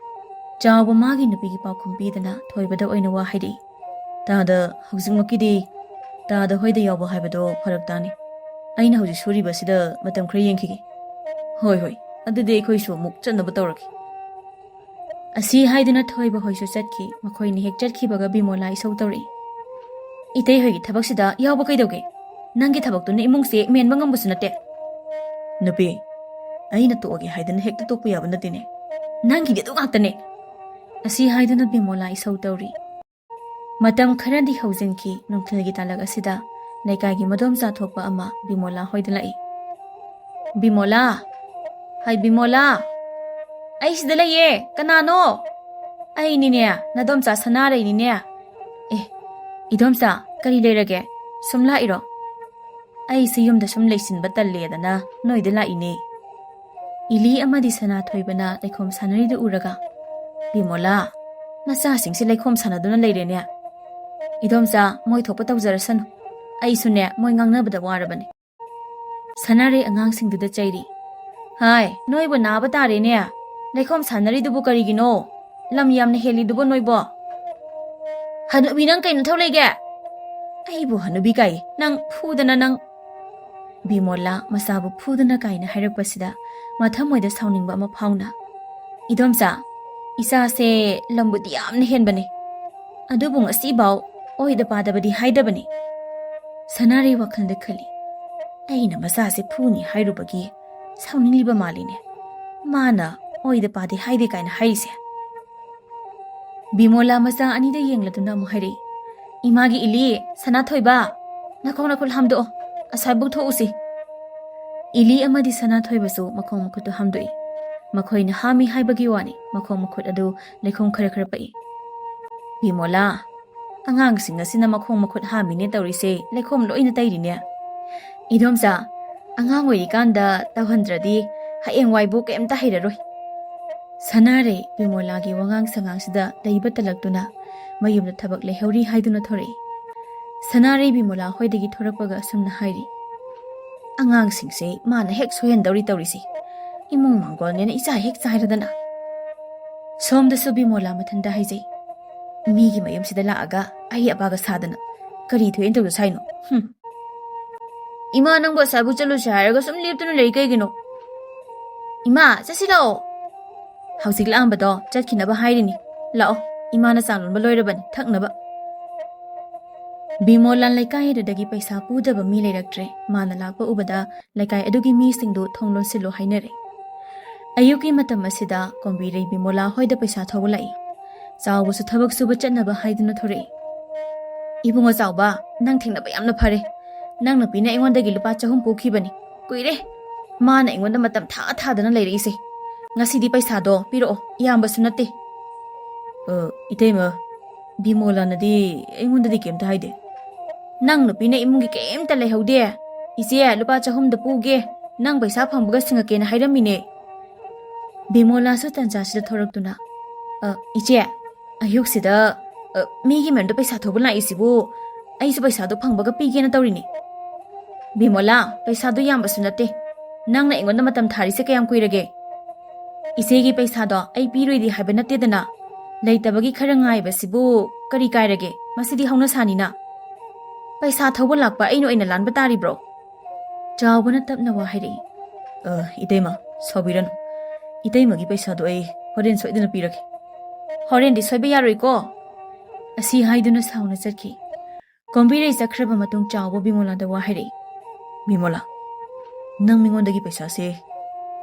ꯆꯥꯎꯕ ꯃꯥꯒꯤ ꯅꯨꯄꯤꯒꯤ ꯄꯥꯎꯈꯨꯝ ꯄꯤꯗꯅ ꯊꯣꯏꯕꯗ ꯑꯣꯏꯅ ꯋꯥ ꯍꯥꯏꯔꯛꯏ꯫ "ꯇꯥꯗ, ꯍꯧꯖꯤꯛꯃꯛꯀꯤꯗꯤ ꯇꯥꯗ ꯍꯣꯏꯗ ꯌꯥꯎꯕ ꯍꯥꯏꯕꯗꯣ ꯐꯔꯛ ꯇꯥꯅꯤ꯫ ꯑꯩꯅ ꯍꯧꯖꯤꯛ ꯁꯨꯔꯤꯕꯁꯤꯗ ꯃꯇꯝ ꯈꯔ ꯌꯦꯡꯈꯤꯒꯦ꯫" "ꯍꯣꯏ, ꯍꯣꯏ, ꯑꯗꯨꯗꯤ ꯑꯩꯈꯣꯏꯁꯨ ꯑꯃꯨꯛ ꯆꯠꯅꯕ ꯇꯧꯔꯒꯦ꯫" ꯑꯁꯤ ꯍꯥꯏꯗꯨꯅ ꯊꯣꯏꯕ ꯍꯣꯏꯁꯨ ꯆꯠꯈꯤ꯫ ꯃꯈꯣꯏꯅ ꯍꯦꯛ ꯆꯠꯈꯤꯕꯒ ꯕꯤꯃꯣꯂꯥ ꯏꯁꯧ ꯇꯧꯔꯛꯏ꯫ "ꯏꯇꯩ ꯍꯣꯏꯒꯤ ꯊꯕꯛꯁꯤꯗ ꯌꯥꯎꯕ ꯀꯩꯗꯧꯒꯦ? ꯅꯪꯒꯤ ꯊꯕꯛꯇꯨꯅ ꯏꯃꯨꯡꯁꯦ ꯃꯦꯟꯕ ꯉꯝꯕꯁꯨ ꯅꯠꯇꯦ꯫" "ꯅꯨꯄꯤ, ꯑꯩꯅ ꯇꯣꯛꯑꯒꯦ ꯍꯥꯏꯗꯅ ꯍꯦꯛꯇ ꯇꯣꯛꯄ ꯌꯥꯕ ꯅꯠꯇꯦꯅꯦ꯫ ꯅꯪꯒꯤꯗꯤ ꯑꯗꯨ ꯉꯥꯛꯇꯅꯦ꯫" ꯑꯁꯤ ꯍꯥꯏꯗꯨꯅ ꯕꯤꯃꯣꯂꯥ ꯏꯁꯧ ꯇꯧꯔꯤ꯫ ꯃꯇꯝ ꯈꯔꯗꯤ ꯍꯧꯖꯤꯟꯈꯤ꯫ ꯅꯨꯡꯊꯤꯜꯒꯤ ꯇꯥꯂꯛ ꯑꯁꯤꯗ ꯂꯩꯀꯥꯏꯒꯤ ꯃꯗꯣꯝꯆꯥ ꯊꯣꯛꯄ ꯑꯃ ꯕꯤꯃꯣꯂꯥ ꯍꯣꯏꯗ ꯂꯥꯛꯏ꯫ "ꯕꯤꯃꯣꯂꯥ! ꯍꯥꯏ ꯕꯤꯃꯣꯂꯥ! ꯑꯩ ꯁꯤꯗ ꯂꯩꯌꯦ꯫ ꯀꯅꯥꯅꯣ?" "ꯑꯩꯅꯤꯅꯦ, ꯅꯗꯣꯝꯆꯥ ꯁꯅꯥꯔꯩꯅꯤꯅꯦ꯫" "ꯑꯦ, ꯏꯗꯣꯝꯆꯥ, ꯀꯔꯤ ꯂꯩꯔꯒꯦ? ꯁꯨꯝ ꯂꯥꯛꯏꯔꯣ?" "ꯑꯩꯁꯦ ꯌꯨꯝꯗ ꯁꯨꯝ ꯂꯩꯁꯤꯟꯕ ꯇꯜꯂꯦꯗꯅ ꯅꯣꯏꯗ ꯂꯥꯛꯏꯅꯦ꯫" ꯏꯂꯤ ꯑꯃꯗꯤ ꯁꯅꯥꯊꯣꯏꯕꯅ ꯂꯩꯈꯣꯝ ꯁꯥꯟꯅꯔꯤꯗꯨ ꯎꯔꯒ, "ꯕꯤꯃꯣꯂꯥ, ꯅꯆꯥꯁꯤꯡꯁꯤ ꯂꯩꯈꯣꯝ ꯁꯥꯟꯅꯗꯨꯅ ꯂꯩꯔꯦꯅꯦ꯫" "ꯏꯗꯣꯝꯆꯥ, ꯃꯣꯏ ꯊꯣꯛꯄ ꯇꯧꯖꯔꯁꯅꯨ꯫ ꯑꯩꯁꯨꯅꯦ, ꯃꯣꯏ ꯉꯥꯡꯅꯕꯗ ꯋꯥꯔꯕꯅꯦ꯫" ꯁꯅꯥꯔꯩ ꯑꯉꯥꯡꯁꯤꯡꯗꯨꯗ ꯆꯩꯔꯤ꯫ "ꯍꯥꯏ, ꯅꯣꯏꯕꯨ ꯅꯥꯕ ꯇꯥꯔꯦꯅꯦ꯫ ꯂꯩꯈꯣꯝ ꯁꯥꯟꯅꯔꯤꯗꯨꯕꯨ ꯀꯔꯤꯒꯤꯅꯣ? ꯂꯝ ꯌꯥꯝꯅ ꯍꯦꯜꯂꯤꯗꯨꯕꯨ ꯅꯣꯏꯕꯣ?" "ꯍꯅꯨꯕꯤ, ꯅꯪ ꯀꯩ ꯅꯊꯧ ꯂꯩꯒꯦ?" "ꯑꯩꯕꯨ ꯍꯅꯨꯕꯤ ꯀꯥꯏ? ꯅꯪ ꯐꯨꯗꯅ ꯅꯪ꯫" ꯕꯤꯃꯣꯂꯥ ꯃꯆꯥꯕꯨ ꯐꯨꯗꯅ ꯀꯥꯏꯅ ꯍꯥꯏꯔꯛꯄꯁꯤꯗ ꯃꯊꯃꯣꯏꯗ ꯁꯥꯎꯅꯤꯡꯕ ꯑꯃ ꯐꯥꯎꯅ, "ꯏꯗꯣꯝꯆꯥ, ꯏꯆꯥꯁꯦ ꯂꯝꯕꯨꯗꯤ ꯌꯥꯝꯅ ꯍꯦꯟꯕꯅꯤ, ꯑꯗꯨꯕꯨ ꯉꯁꯤꯐꯥꯎ ꯑꯣꯏꯗ ꯄꯥꯗꯕꯗꯤ ꯍꯥꯏꯗꯕꯅꯤ꯫" ꯁꯅꯥꯔꯩ ꯋꯥꯈꯜꯗ ꯈꯜꯂꯤ, "ꯑꯩꯅ ꯃꯆꯥꯁꯦ ꯐꯨꯅꯤ ꯍꯥꯏꯔꯨꯕꯒꯤ ꯁꯥꯎꯅꯤꯡꯂꯤꯕ ꯃꯥꯜꯂꯤꯅꯦ꯫ ꯃꯥꯅ ꯑꯣꯏꯗ ꯄꯥꯗꯦ ꯍꯥꯏꯗꯦ ꯀꯥꯏꯅ ꯍꯥꯏꯔꯤꯁꯦ? ꯕꯤꯃꯣꯂꯥ ꯃꯆꯥ ꯑꯅꯤꯗ ꯌꯦꯡꯂꯗꯨꯅ ꯑꯃꯨꯛ ꯍꯥꯏꯔꯛꯏ, "ꯏꯃꯥꯒꯤ ꯏꯂꯤ, ꯁꯅꯥꯊꯣꯏꯕ, ꯅꯈꯣꯡ ꯅꯈꯨꯠ ꯍꯥꯝꯗꯣꯛꯑꯣ, ꯑꯁ꯭ꯋꯥꯏꯕꯨꯛ ꯊꯣꯛꯎꯁꯤ"꯫ ꯏꯂꯤ ꯑꯃꯗꯤ ꯁꯅꯥꯊꯣꯏꯕꯁꯨ ꯃꯈꯣꯡ ꯃꯈꯨꯠꯇꯨ ꯍꯥꯝꯗꯣꯛꯏ꯫ ꯃꯈꯣꯏꯅ ꯍꯥꯝꯃꯤ ꯍꯥꯏꯕꯒꯤ ꯋꯥꯅꯤ, ꯃꯈꯣꯡ ꯃꯈꯨꯠ ꯑꯗꯨ ꯂꯩꯈꯣꯝ ꯈꯔ ꯈꯔ ꯄꯛꯏ꯫ "ꯕꯤꯃꯣꯂꯥ, ꯑꯉꯥꯡꯁꯤꯡ ꯑꯁꯤꯅ ꯃꯈꯣꯡ ꯃꯈꯨꯠ ꯍꯥꯝꯃꯤꯅꯦ ꯇꯧꯔꯤꯁꯦ, ꯂꯩꯈꯣꯝ ꯂꯣꯏꯅ ꯇꯩꯔꯤꯅꯦ꯫ ꯏꯗꯣꯝꯆꯥ, ꯑꯉꯥꯡ ꯑꯣꯏꯔꯤꯀꯥꯟꯗ ꯇꯧꯍꯟꯗ꯭ꯔꯗꯤ ꯍꯌꯦꯡꯋꯥꯏꯕꯨ ꯀꯩꯝꯇ ꯍꯩꯔꯔꯣꯏ"꯫ ꯁꯅꯥꯔꯩ ꯕꯤꯃꯣꯂꯥꯒꯤ ꯋꯥꯉꯥꯡ ꯁꯉꯥꯡꯁꯤꯗ ꯂꯩꯕ ꯇꯜꯂꯛꯇꯨꯅ ꯃꯌꯨꯝꯗ ꯊꯕꯛ ꯂꯩꯍꯧꯔꯤ ꯍꯥꯏꯗꯨꯅ ꯊꯣꯔꯛꯏ꯫ ꯁꯅꯥꯔꯩ ꯕꯤꯃꯣꯂꯥ ꯍꯣꯏꯗꯒꯤ ꯊꯣꯔꯛꯄꯒ ꯑꯁꯨꯝꯅ ꯍꯥꯏꯔꯤ, "ꯑꯉꯥꯡꯁꯤꯡꯁꯦ ꯃꯥꯅ ꯍꯦꯛ ꯁꯣꯏꯍꯟꯗꯧꯔꯤ ꯇꯧꯔꯤꯁꯦ꯫ ꯏꯃꯨꯡ ꯃꯥꯡꯒꯣꯜꯅꯦꯅ ꯏꯆꯥ ꯍꯦꯛ ꯆꯥꯏꯔꯗꯅ"꯫ ꯁꯣꯝꯗꯁꯨ ꯕꯤꯃꯣꯂꯥ ꯃꯊꯟꯇ ꯍꯥꯏꯖꯩ, "ꯃꯤꯒꯤ ꯃꯌꯨꯝꯁꯤꯗ ꯂꯥꯛꯑꯒ ꯑꯍꯩ ꯑꯄꯥꯒ ꯁꯥꯗꯅ ꯀꯔꯤ ꯊꯣꯛꯑꯦꯅ ꯇꯧꯗ ꯁꯥꯏꯅꯣ? ꯍꯨꯝ꯫ ꯏꯃꯥ, ꯅꯪꯕꯨ ꯑꯁꯥꯏꯕꯨ ꯆꯠꯂꯨꯁꯦ ꯍꯥꯏꯔꯒ ꯁꯨꯝ ꯂꯦꯞꯇꯨꯅ ꯂꯩ ꯀꯩꯒꯤꯅꯣ? ꯏꯃꯥ, ꯆꯠꯁꯤ ꯂꯥꯛꯑꯣ"꯫ "ꯍꯧꯖꯤꯛ ꯂꯥꯛꯑꯝꯕꯗꯣ ꯆꯠꯈꯤꯅꯕ ꯍꯥꯏꯔꯤꯅꯤ꯫ ꯂꯥꯛꯑꯣ, ꯏꯃꯥꯅ ꯆꯥ ꯂꯣꯟꯕ ꯂꯣꯏꯔꯕꯅꯤ, ꯊꯛꯅꯕ"꯫ ꯕꯤꯃꯣꯂꯥ ꯂꯩꯀꯥꯏ ꯑꯗꯨꯗꯒꯤ ꯄꯩꯁꯥ ꯄꯨꯗꯕ ꯃꯤ ꯂꯩꯔꯛꯇ꯭ꯔꯦ꯫ ꯃꯥꯅ ꯂꯥꯛꯄ ꯎꯕꯗ ꯂꯩꯀꯥꯏ ꯑꯗꯨꯒꯤ ꯃꯤꯁꯤꯡꯗꯨ ꯊꯣꯡ ꯂꯣꯟꯁꯤꯜꯂꯣ ꯍꯥꯏꯅꯔꯦ꯫ ꯑꯌꯨꯛꯀꯤ ꯃꯇꯝ ꯑꯁꯤꯗ ꯀꯣꯝꯕꯤꯔꯩ ꯕꯤꯃꯣꯂꯥ ꯍꯣꯏꯗ ꯄꯩꯁꯥ ꯊꯧꯕ ꯂꯥꯛꯏ꯫ ꯆꯥꯎꯕꯁꯨ ꯊꯕꯛ ꯁꯨꯕ ꯆꯠꯅꯕ ꯍꯥꯏꯗꯨꯅ ꯊꯣꯔꯛꯏ꯫ "ꯏꯕꯨꯡꯉꯣ ꯆꯥꯎꯕ, ꯅꯪ ꯊꯦꯡꯅꯕ ꯌꯥꯝꯅ ꯐꯔꯦ꯫ ꯅꯪ ꯅꯨꯄꯤꯅ ꯑꯩꯉꯣꯟꯗꯒꯤ ꯂꯨꯄꯥ ꯆꯍꯨꯝ ꯄꯨꯈꯤꯕꯅꯤ꯫ ꯀꯨꯏꯔꯦ ꯃꯥꯅ ꯑꯩꯉꯣꯟꯗ ꯃꯇꯝ ꯊꯥ ꯊꯥꯗꯅ ꯂꯩꯔꯛꯏꯁꯦ꯫ ꯉꯁꯤꯗꯤ ꯄꯩꯁꯥꯗꯣ ꯄꯤꯔꯛꯑꯣ, ꯏꯌꯥꯝꯕꯁꯨ ꯅꯠꯇꯦ"꯫ "ꯑ, ꯏꯇꯩꯃ, ꯕꯤꯃꯣꯂꯥꯅꯗꯤ ꯑꯩꯉꯣꯟꯗꯗꯤ ꯀꯩꯝꯇ ꯍꯥꯏꯗꯦ"꯫ "ꯅꯪ ꯅꯨꯄꯤꯅ ꯏꯃꯨꯡꯒꯤ ꯀꯩꯝꯇ ꯂꯩꯍꯧꯗꯦ꯫ ꯏꯆꯦ, ꯂꯨꯄꯥ ꯆꯍꯨꯝꯗ ꯄꯨꯒꯦ, ꯅꯪ ꯄꯩꯁꯥ ꯐꯪꯕꯒ ꯁꯤꯡꯉꯛꯀꯦꯅ ꯍꯥꯏꯔꯝꯃꯤꯅꯦ"꯫ ꯕꯤꯃꯣꯂꯥꯁꯨ ꯇꯟꯖꯥꯁꯤꯗ ꯊꯣꯔꯛꯇꯨꯅ, "ꯑ, ꯏꯆꯦ, ꯑꯌꯨꯛꯁꯤꯗ, ꯑ, ꯃꯤꯒꯤ ꯃꯌꯨꯝꯗ ꯄꯩꯁꯥ ꯊꯧꯕ ꯂꯥꯛꯏꯁꯤꯕꯨ ꯑꯩꯁꯨ ꯄꯩꯁꯥꯗꯣ ꯐꯪꯕꯒ ꯄꯤꯒꯦꯅ ꯇꯧꯔꯤꯅꯦ"꯫ "ꯕꯤꯃꯣꯂꯥ, ꯄꯩꯁꯥꯗꯣ ꯌꯥꯝꯕꯁꯨ ꯅꯠꯇꯦ꯫ ꯅꯪꯅ ꯑꯩꯉꯣꯟꯗ ꯃꯇꯝ ꯊꯥꯔꯤꯁꯦ ꯀꯌꯥꯝ ꯀꯨꯏꯔꯒꯦ? ꯏꯆꯦꯒꯤ ꯄꯩꯁꯥꯗꯣ ꯑꯩ ꯄꯤꯔꯣꯏꯗꯤ ꯍꯥꯏꯕ ꯅꯠꯇꯦꯗꯅ꯫ ꯂꯩꯇꯕꯒꯤ ꯈꯔ ꯉꯥꯏꯕꯁꯤꯕꯨ ꯀꯔꯤ ꯀꯥꯏꯔꯒꯦ? ꯃꯁꯤꯗꯤ ꯍꯧꯅꯁꯥꯅꯤꯅ꯫ ꯄꯩꯁꯥ ꯊꯧꯕ ꯂꯥꯛꯄ ꯑꯩꯅ ꯑꯣꯏꯅ ꯂꯥꯟꯕ ꯇꯥꯔꯤꯕ꯭ꯔꯣ?" ꯆꯥꯎꯕꯅ ꯇꯞꯅ ꯋꯥ ꯍꯥꯏꯔꯛꯏ꯫ "ꯑ, ꯏꯇꯩꯃ, ꯁꯥꯎꯕꯤꯔꯅꯨ꯫ ꯏꯇꯩꯃꯒꯤ ꯄꯩꯁꯥꯗꯣ ꯑꯩ ꯍꯣꯔꯦꯟ ꯁꯣꯏꯗꯅ ꯄꯤꯔꯒꯦ꯫ ꯍꯣꯔꯦꯟꯗꯤ ꯁꯣꯏꯕ ꯌꯥꯔꯣꯏꯀꯣ"꯫ ꯑꯁꯤ ꯍꯥꯏꯗꯨꯅ ꯁꯥꯎꯅ ꯆꯠꯈꯤ꯫ ꯀꯣꯝꯕꯤꯔꯩ ꯆꯠꯈ꯭ꯔꯕ ꯃꯇꯨꯡ ꯆꯥꯎꯕ ꯕꯤꯃꯣꯂꯥꯗ ꯋꯥ ꯍꯥꯏꯔꯛꯏ꯫ "ꯕꯤꯃꯣꯂꯥ, ꯅꯪ ꯃꯤꯉꯣꯟꯗꯒꯤ ꯄꯩꯁꯥꯁꯦ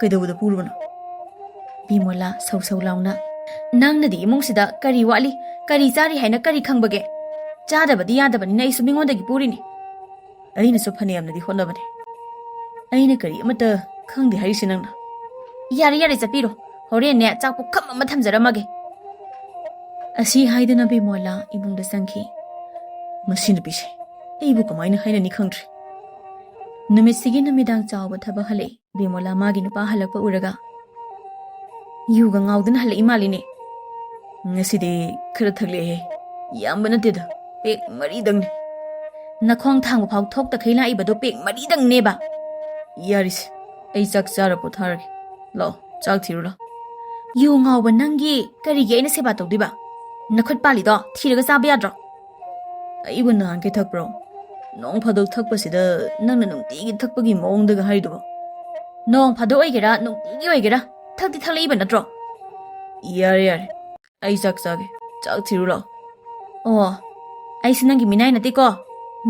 ꯀꯩꯗꯧꯕꯗ ꯄꯨꯔꯨꯕꯅꯣ?" ꯕꯤꯃꯣꯂꯥ ꯁꯧ ꯁꯧ ꯂꯥꯎꯅ, "ꯅꯪꯅꯗꯤ ꯏꯃꯨꯡꯁꯤꯗ ꯀꯔꯤ ꯋꯥꯠꯂꯤ, ꯀꯔꯤ ꯆꯥꯔꯤ ꯍꯥꯏꯅ ꯀꯔꯤ ꯈꯪꯕꯒꯦ? ꯆꯥꯗꯕꯗꯤ ꯌꯥꯗꯕꯅꯤꯅ ꯑꯩꯁꯨ ꯃꯤꯉꯣꯟꯗꯒꯤ ꯄꯨꯔꯤꯅꯤ꯫ ꯑꯩꯅꯁꯨ ꯐꯅꯌꯥꯝꯅꯗꯤ ꯍꯣꯠꯅꯕꯅꯦ꯫ ꯑꯩꯅ ꯀꯔꯤ ꯑꯃꯠꯇ ꯈꯪꯗꯦ ꯍꯥꯏꯔꯤꯁꯦ ꯅꯪꯅ?" "ꯌꯥꯔꯦ, ꯌꯥꯔꯦ, ꯆꯠꯄꯤꯔꯣ꯫ ꯍꯣꯔꯦꯟꯅꯦ ꯆꯥꯛ ꯄꯨꯈꯝ ꯑꯃ ꯊꯝꯖꯔꯝꯃꯒꯦ꯫" ꯑꯁꯤ ꯍꯥꯏꯗꯨꯅ ꯕꯤꯃꯣꯂꯥ ꯏꯃꯨꯡꯗ ꯆꯪꯈꯤ꯫ "ꯃꯁꯤ ꯅꯨꯄꯤꯁꯦ ꯑꯩꯕꯨ ꯀꯃꯥꯏꯅ ꯍꯥꯏꯅꯅꯤ ꯈꯪꯗ꯭ꯔꯦ꯫" ꯅꯨꯃꯤꯠꯁꯤꯒꯤ ꯅꯨꯃꯤꯗꯥꯡ ꯆꯥꯎꯕ ꯊꯕꯛ ꯍꯜꯂꯛꯏ꯫ ꯕꯤꯃꯣꯂꯥ ꯃꯥꯒꯤ ꯅꯨꯄꯥ ꯍꯜꯂꯛꯄ ꯎꯔꯒ, "ꯌꯨꯒ ꯉꯥꯎꯗꯨꯅ ꯍꯜꯂꯛꯏ ꯃꯥꯜꯂꯤꯅꯦ꯫" "ꯉꯁꯤꯗꯤ ꯈꯔ ꯊꯛꯂꯛꯑꯦꯍꯦ꯫ ꯌꯥꯝꯕ ꯅꯠꯇꯦꯗ, ꯄꯦꯛ ꯃꯔꯤꯗꯪꯅꯤ꯫" "ꯅꯈꯣꯡ ꯊꯥꯡꯕ ꯐꯥꯎ ꯊꯣꯛꯇꯈꯩ ꯂꯥꯛꯏꯕꯗꯣ ꯄꯦꯛ ꯃꯔꯤꯗꯪꯅꯦꯕ?" "ꯌꯥꯔꯤꯁꯦ, ꯑꯩ ꯆꯥꯛ ꯆꯥꯔ ꯄꯣꯊꯥꯔꯒꯦ꯫ ꯂꯥꯛꯑꯣ, ꯆꯥꯛ ꯊꯤꯔꯨ ꯂꯥꯛꯑꯣ꯫" "ꯌꯨ ꯉꯥꯎꯕ ꯅꯪꯒꯤ ꯀꯔꯤꯒꯤ ꯑꯩꯅ ꯁꯦꯕꯥ ꯇꯧꯗꯣꯏꯕ? ꯅꯈꯨꯠ ꯄꯥꯜꯂꯤꯗꯣ ꯊꯤꯔꯒ ꯆꯥꯕ ꯌꯥꯗ꯭ꯔꯣ?" "ꯑꯩꯕꯨ ꯅꯍꯥꯟꯈꯩ ꯊꯛꯄ꯭ꯔꯣ? ꯅꯣꯡ ꯐꯥꯗꯣꯛ ꯊꯛꯄꯁꯤꯗ ꯅꯪꯅ ꯅꯨꯡꯇꯤꯒꯤ ꯊꯛꯄꯒꯤ ꯃꯑꯣꯡꯗꯒ ꯍꯥꯏꯔꯤꯗꯨꯕꯣ?" "ꯅꯣꯡ ꯐꯥꯗꯣꯛ ꯑꯣꯏꯒꯦꯔꯥ, ꯅꯨꯡꯇꯤꯒꯤ ꯑꯣꯏꯒꯦꯔꯥ, ꯊꯛꯇꯤ ꯊꯛꯂꯛꯏꯕ ꯅꯠꯇ꯭ꯔꯣ?" "ꯌꯥꯔꯦ, ꯌꯥꯔꯦ, ꯑꯩ ꯆꯥꯛ ꯆꯥꯒꯦ꯫ ꯆꯥꯛ ꯊꯤꯔꯨ ꯂꯥꯛꯑꯣ꯫" "ꯑꯣ, ꯑꯩꯁꯨ ꯅꯪꯒꯤ ꯃꯤꯅꯥꯏ ꯅꯠꯇꯦꯀꯣ꯫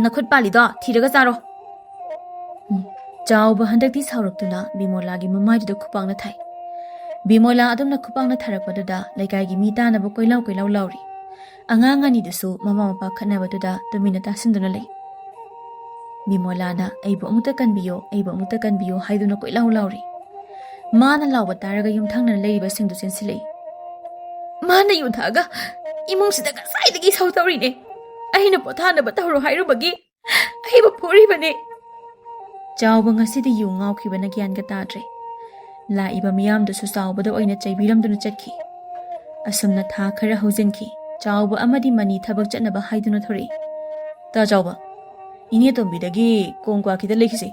ꯅꯈꯨꯠ ꯄꯥꯜꯂꯤꯗꯣ ꯊꯤꯔꯒ ꯆꯥꯔꯣ꯫" ꯎꯝ, ꯆꯥꯎꯕ ꯍꯟꯗꯛꯇꯤ ꯁꯥꯎꯔꯛꯇꯨꯅ ꯕꯤꯃꯣꯂꯥꯒꯤ ꯃꯃꯥꯏꯗꯨꯗ ꯈꯨꯄꯥꯛꯅ ꯊꯥꯏ꯫ ꯕꯤꯃꯣꯂꯥ ꯑꯗꯨꯝꯅ ꯈꯨꯄꯥꯛꯅ ꯊꯥꯔꯛꯄꯗꯨꯗ ꯂꯩꯀꯥꯏꯒꯤ ꯃꯤ ꯇꯥꯅꯕ ꯀꯣꯏꯂꯥꯎ ꯀꯣꯏꯂꯥꯎ ꯂꯥꯎꯔꯤ꯫ ꯑꯉꯥꯡ ꯑꯅꯤꯗꯨꯁꯨ ꯃꯃꯥ ꯃꯄꯥ ꯈꯠꯅꯕꯗꯨꯗ ꯇꯨꯃꯤꯟꯅ ꯇꯥꯁꯤꯟꯗꯨꯅ ꯂꯩ꯫ ꯕꯤꯃꯣꯂꯥꯅ "ꯑꯩꯕꯨ ꯑꯃꯨꯛꯇ ꯀꯟꯕꯤꯌꯣ, ꯑꯩꯕꯨ ꯑꯃꯨꯛꯇ ꯀꯟꯕꯤꯌꯣ" ꯍꯥꯏꯗꯨꯅ ꯀꯣꯏꯂꯥꯎ ꯂꯥꯎꯔꯤ꯫ ꯃꯥꯅ ꯂꯥꯎꯕ ꯇꯥꯔꯒ ꯌꯨꯝꯊꯪꯅꯅ ꯂꯩꯔꯤꯕꯁꯤꯡꯗꯨ ꯆꯦꯟꯁꯤꯜꯂꯛꯏ꯫ "ꯃꯥꯅ ꯌꯨ ꯊꯛꯑꯒ ꯏꯃꯨꯡꯁꯤꯗ ꯉꯁꯥꯏꯗꯒꯤ ꯏꯁꯧ ꯇꯧꯔꯤꯅꯦ꯫ ꯑꯩꯅ ꯄꯣꯊꯥꯅꯕ ꯇꯧꯔꯣ ꯍꯥꯏꯔꯨꯕꯒꯤ ꯑꯩꯕꯨ ꯐꯨꯔꯤꯕꯅꯦ꯫" ꯆꯥꯎꯕ ꯉꯁꯤꯗꯤ ꯌꯨ ꯉꯥꯎꯈꯤꯕꯅ ꯒ꯭ꯌꯥꯟꯒ ꯇꯥꯗ꯭ꯔꯦ꯫ ꯂꯥꯛꯏꯕ ꯃꯤꯌꯥꯝꯗꯨꯁꯨ ꯆꯥꯎꯕꯗ ꯑꯣꯏꯅ ꯆꯩꯕꯤꯔꯝꯗꯨꯅ ꯆꯠꯈꯤ꯫ ꯑꯁꯨꯝꯅ ꯊꯥ ꯈꯔ ꯍꯧꯖꯤꯟꯈꯤ꯫ ꯆꯥꯎꯕ ꯑꯃꯗꯤ ꯃꯅꯤ ꯊꯕꯛ ꯆꯠꯅꯕ ꯍꯥꯏꯗꯨꯅ ꯊꯣꯔꯛꯏ꯫ "ꯇꯥ ꯆꯥꯎꯕ, ꯏꯅꯦ ꯇꯣꯝꯕꯤꯗꯒꯤ ꯀꯣꯡ ꯀ꯭ꯋꯥ ꯈꯤꯇ ꯂꯩꯈꯤꯁꯦ,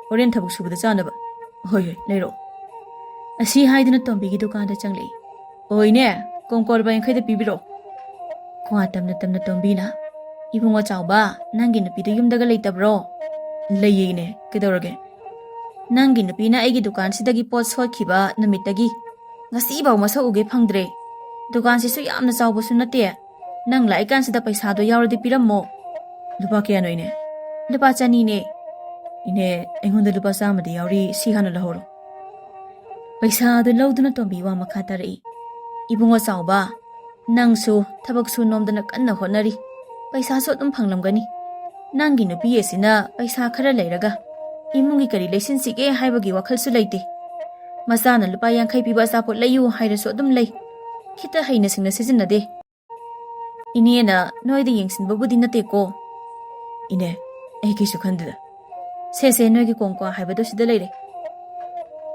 ꯍꯣꯔꯦꯟ ꯊꯕꯛ ꯁꯨꯕꯗ ꯆꯥꯅꯕ꯫" "ꯍꯣꯏ, ꯍꯣꯏ, ꯂꯩꯔꯛꯑꯣ꯫" ꯑꯁꯤ ꯍꯥꯏꯗꯨꯅ ꯇꯣꯝꯕꯤꯒꯤ ꯗꯨꯀꯥꯟꯗ ꯆꯪꯂꯛꯏ꯫ "ꯑꯣ ꯏꯅꯦ, ꯀꯣꯡ ꯀ꯭ꯋꯥ ꯂꯨꯄꯥ ꯌꯥꯡꯈꯩꯗ ꯄꯤꯕꯤꯔꯛꯑꯣ꯫" ꯀ꯭ꯋꯥ ꯇꯝꯅ ꯇꯝꯅ ꯇꯣꯝꯕꯤꯅ, "ꯏꯕꯨꯡꯉꯣ ꯆꯥꯎꯕ, ꯅꯪꯒꯤ ꯅꯨꯄꯤꯗꯨ ꯌꯨꯝꯗꯒ ꯂꯩꯇꯕ꯭ꯔꯣ?" "ꯂꯩꯌꯦ ꯏꯅꯦ, ꯀꯩꯗꯧꯔꯒꯦ?" "ꯅꯪꯒꯤ ꯅꯨꯄꯤꯅ ꯑꯩꯒꯤ ꯗꯨꯀꯥꯟꯁꯤꯗꯒꯤ ꯄꯣꯠ ꯁꯣꯠꯈꯤꯕ ꯅꯨꯃꯤꯠꯇꯒꯤ ꯉꯁꯤꯐꯥꯎ ꯃꯁꯛ ꯎꯒꯦ ꯐꯪꯗ꯭ꯔꯦ꯫ ꯗꯨꯀꯥꯟꯁꯤꯁꯨ ꯌꯥꯝꯅ ꯆꯥꯎꯕꯁꯨ ꯅꯠꯇꯦ꯫ ꯅꯪ ꯂꯥꯛꯏꯀꯥꯟꯁꯤꯗ ꯄꯩꯁꯥꯗꯣ ꯌꯥꯎꯔꯗꯤ ꯄꯤꯔꯝꯃꯣ꯫" "ꯂꯨꯄꯥ ꯀꯌꯥꯅꯣ ꯏꯅꯦ?" "ꯂꯨꯄꯥ ꯆꯅꯤꯅꯦ꯫" "ꯏꯅꯦ, ꯑꯩꯉꯣꯟꯗ ꯂꯨꯄꯥ ꯆꯥꯝꯃꯗꯤ ꯌꯥꯎꯔꯤ, ꯁꯤ ꯍꯥꯟꯅ ꯂꯧꯍꯧꯔꯣ꯫" ꯄꯩꯁꯥ ꯑꯗꯨ ꯂꯧꯗꯨꯅ ꯇꯣꯝꯕꯤ ꯋꯥ ꯃꯈꯥ ꯇꯥꯔꯛꯏ꯫ "ꯏꯕꯨꯡꯉꯣ ꯆꯥꯎꯕ, ꯅꯪꯁꯨ ꯊꯕꯛ ꯁꯨ ꯅꯣꯝꯗꯅ ꯀꯟꯅ ꯍꯣꯠꯅꯔꯤ꯫ ꯄꯩꯁꯥꯁꯨ ꯑꯗꯨꯝ ꯐꯪꯂꯝꯒꯅꯤ꯫ ꯅꯪꯒꯤ ꯅꯨꯄꯤ ꯑꯁꯤꯅ ꯄꯩꯁꯥ ꯈꯔ ꯂꯩꯔꯒ ꯏꯃꯨꯡꯒꯤ ꯀꯔꯤ ꯂꯩꯁꯤꯟꯁꯤꯒꯦ ꯍꯥꯏꯕꯒꯤ ꯋꯥꯈꯜꯁꯨ ꯂꯩꯇꯦ꯫ ꯃꯆꯥꯅ ꯂꯨꯄꯥ ꯌꯥꯡꯈꯩ ꯄꯤꯕ ꯑꯆꯥꯄꯣꯠ ꯂꯩꯌꯨ ꯍꯥꯏꯔꯁꯨ ꯑꯗꯨꯝ ꯂꯩ꯫ ꯈꯤꯠꯇ ꯍꯩꯅ ꯁꯤꯡꯅ ꯁꯤꯖꯤꯟꯅꯗꯦ꯫ ꯏꯅꯦꯅ ꯅꯣꯏꯗ ꯌꯦꯡꯁꯤꯟꯕꯕꯨꯗꯤ ꯅꯠꯇꯦꯀꯣ꯫" "ꯏꯅꯦ, ꯑꯩ ꯀꯩꯁꯨ ꯈꯟꯗꯦꯗ꯫ ꯁꯦ, ꯁꯦ, ꯅꯣꯏꯒꯤ ꯀꯣꯡꯀ꯭ꯋꯥ ꯍꯥꯏꯕꯗꯣ ꯁꯤꯗ ꯂꯩꯔꯦ꯫"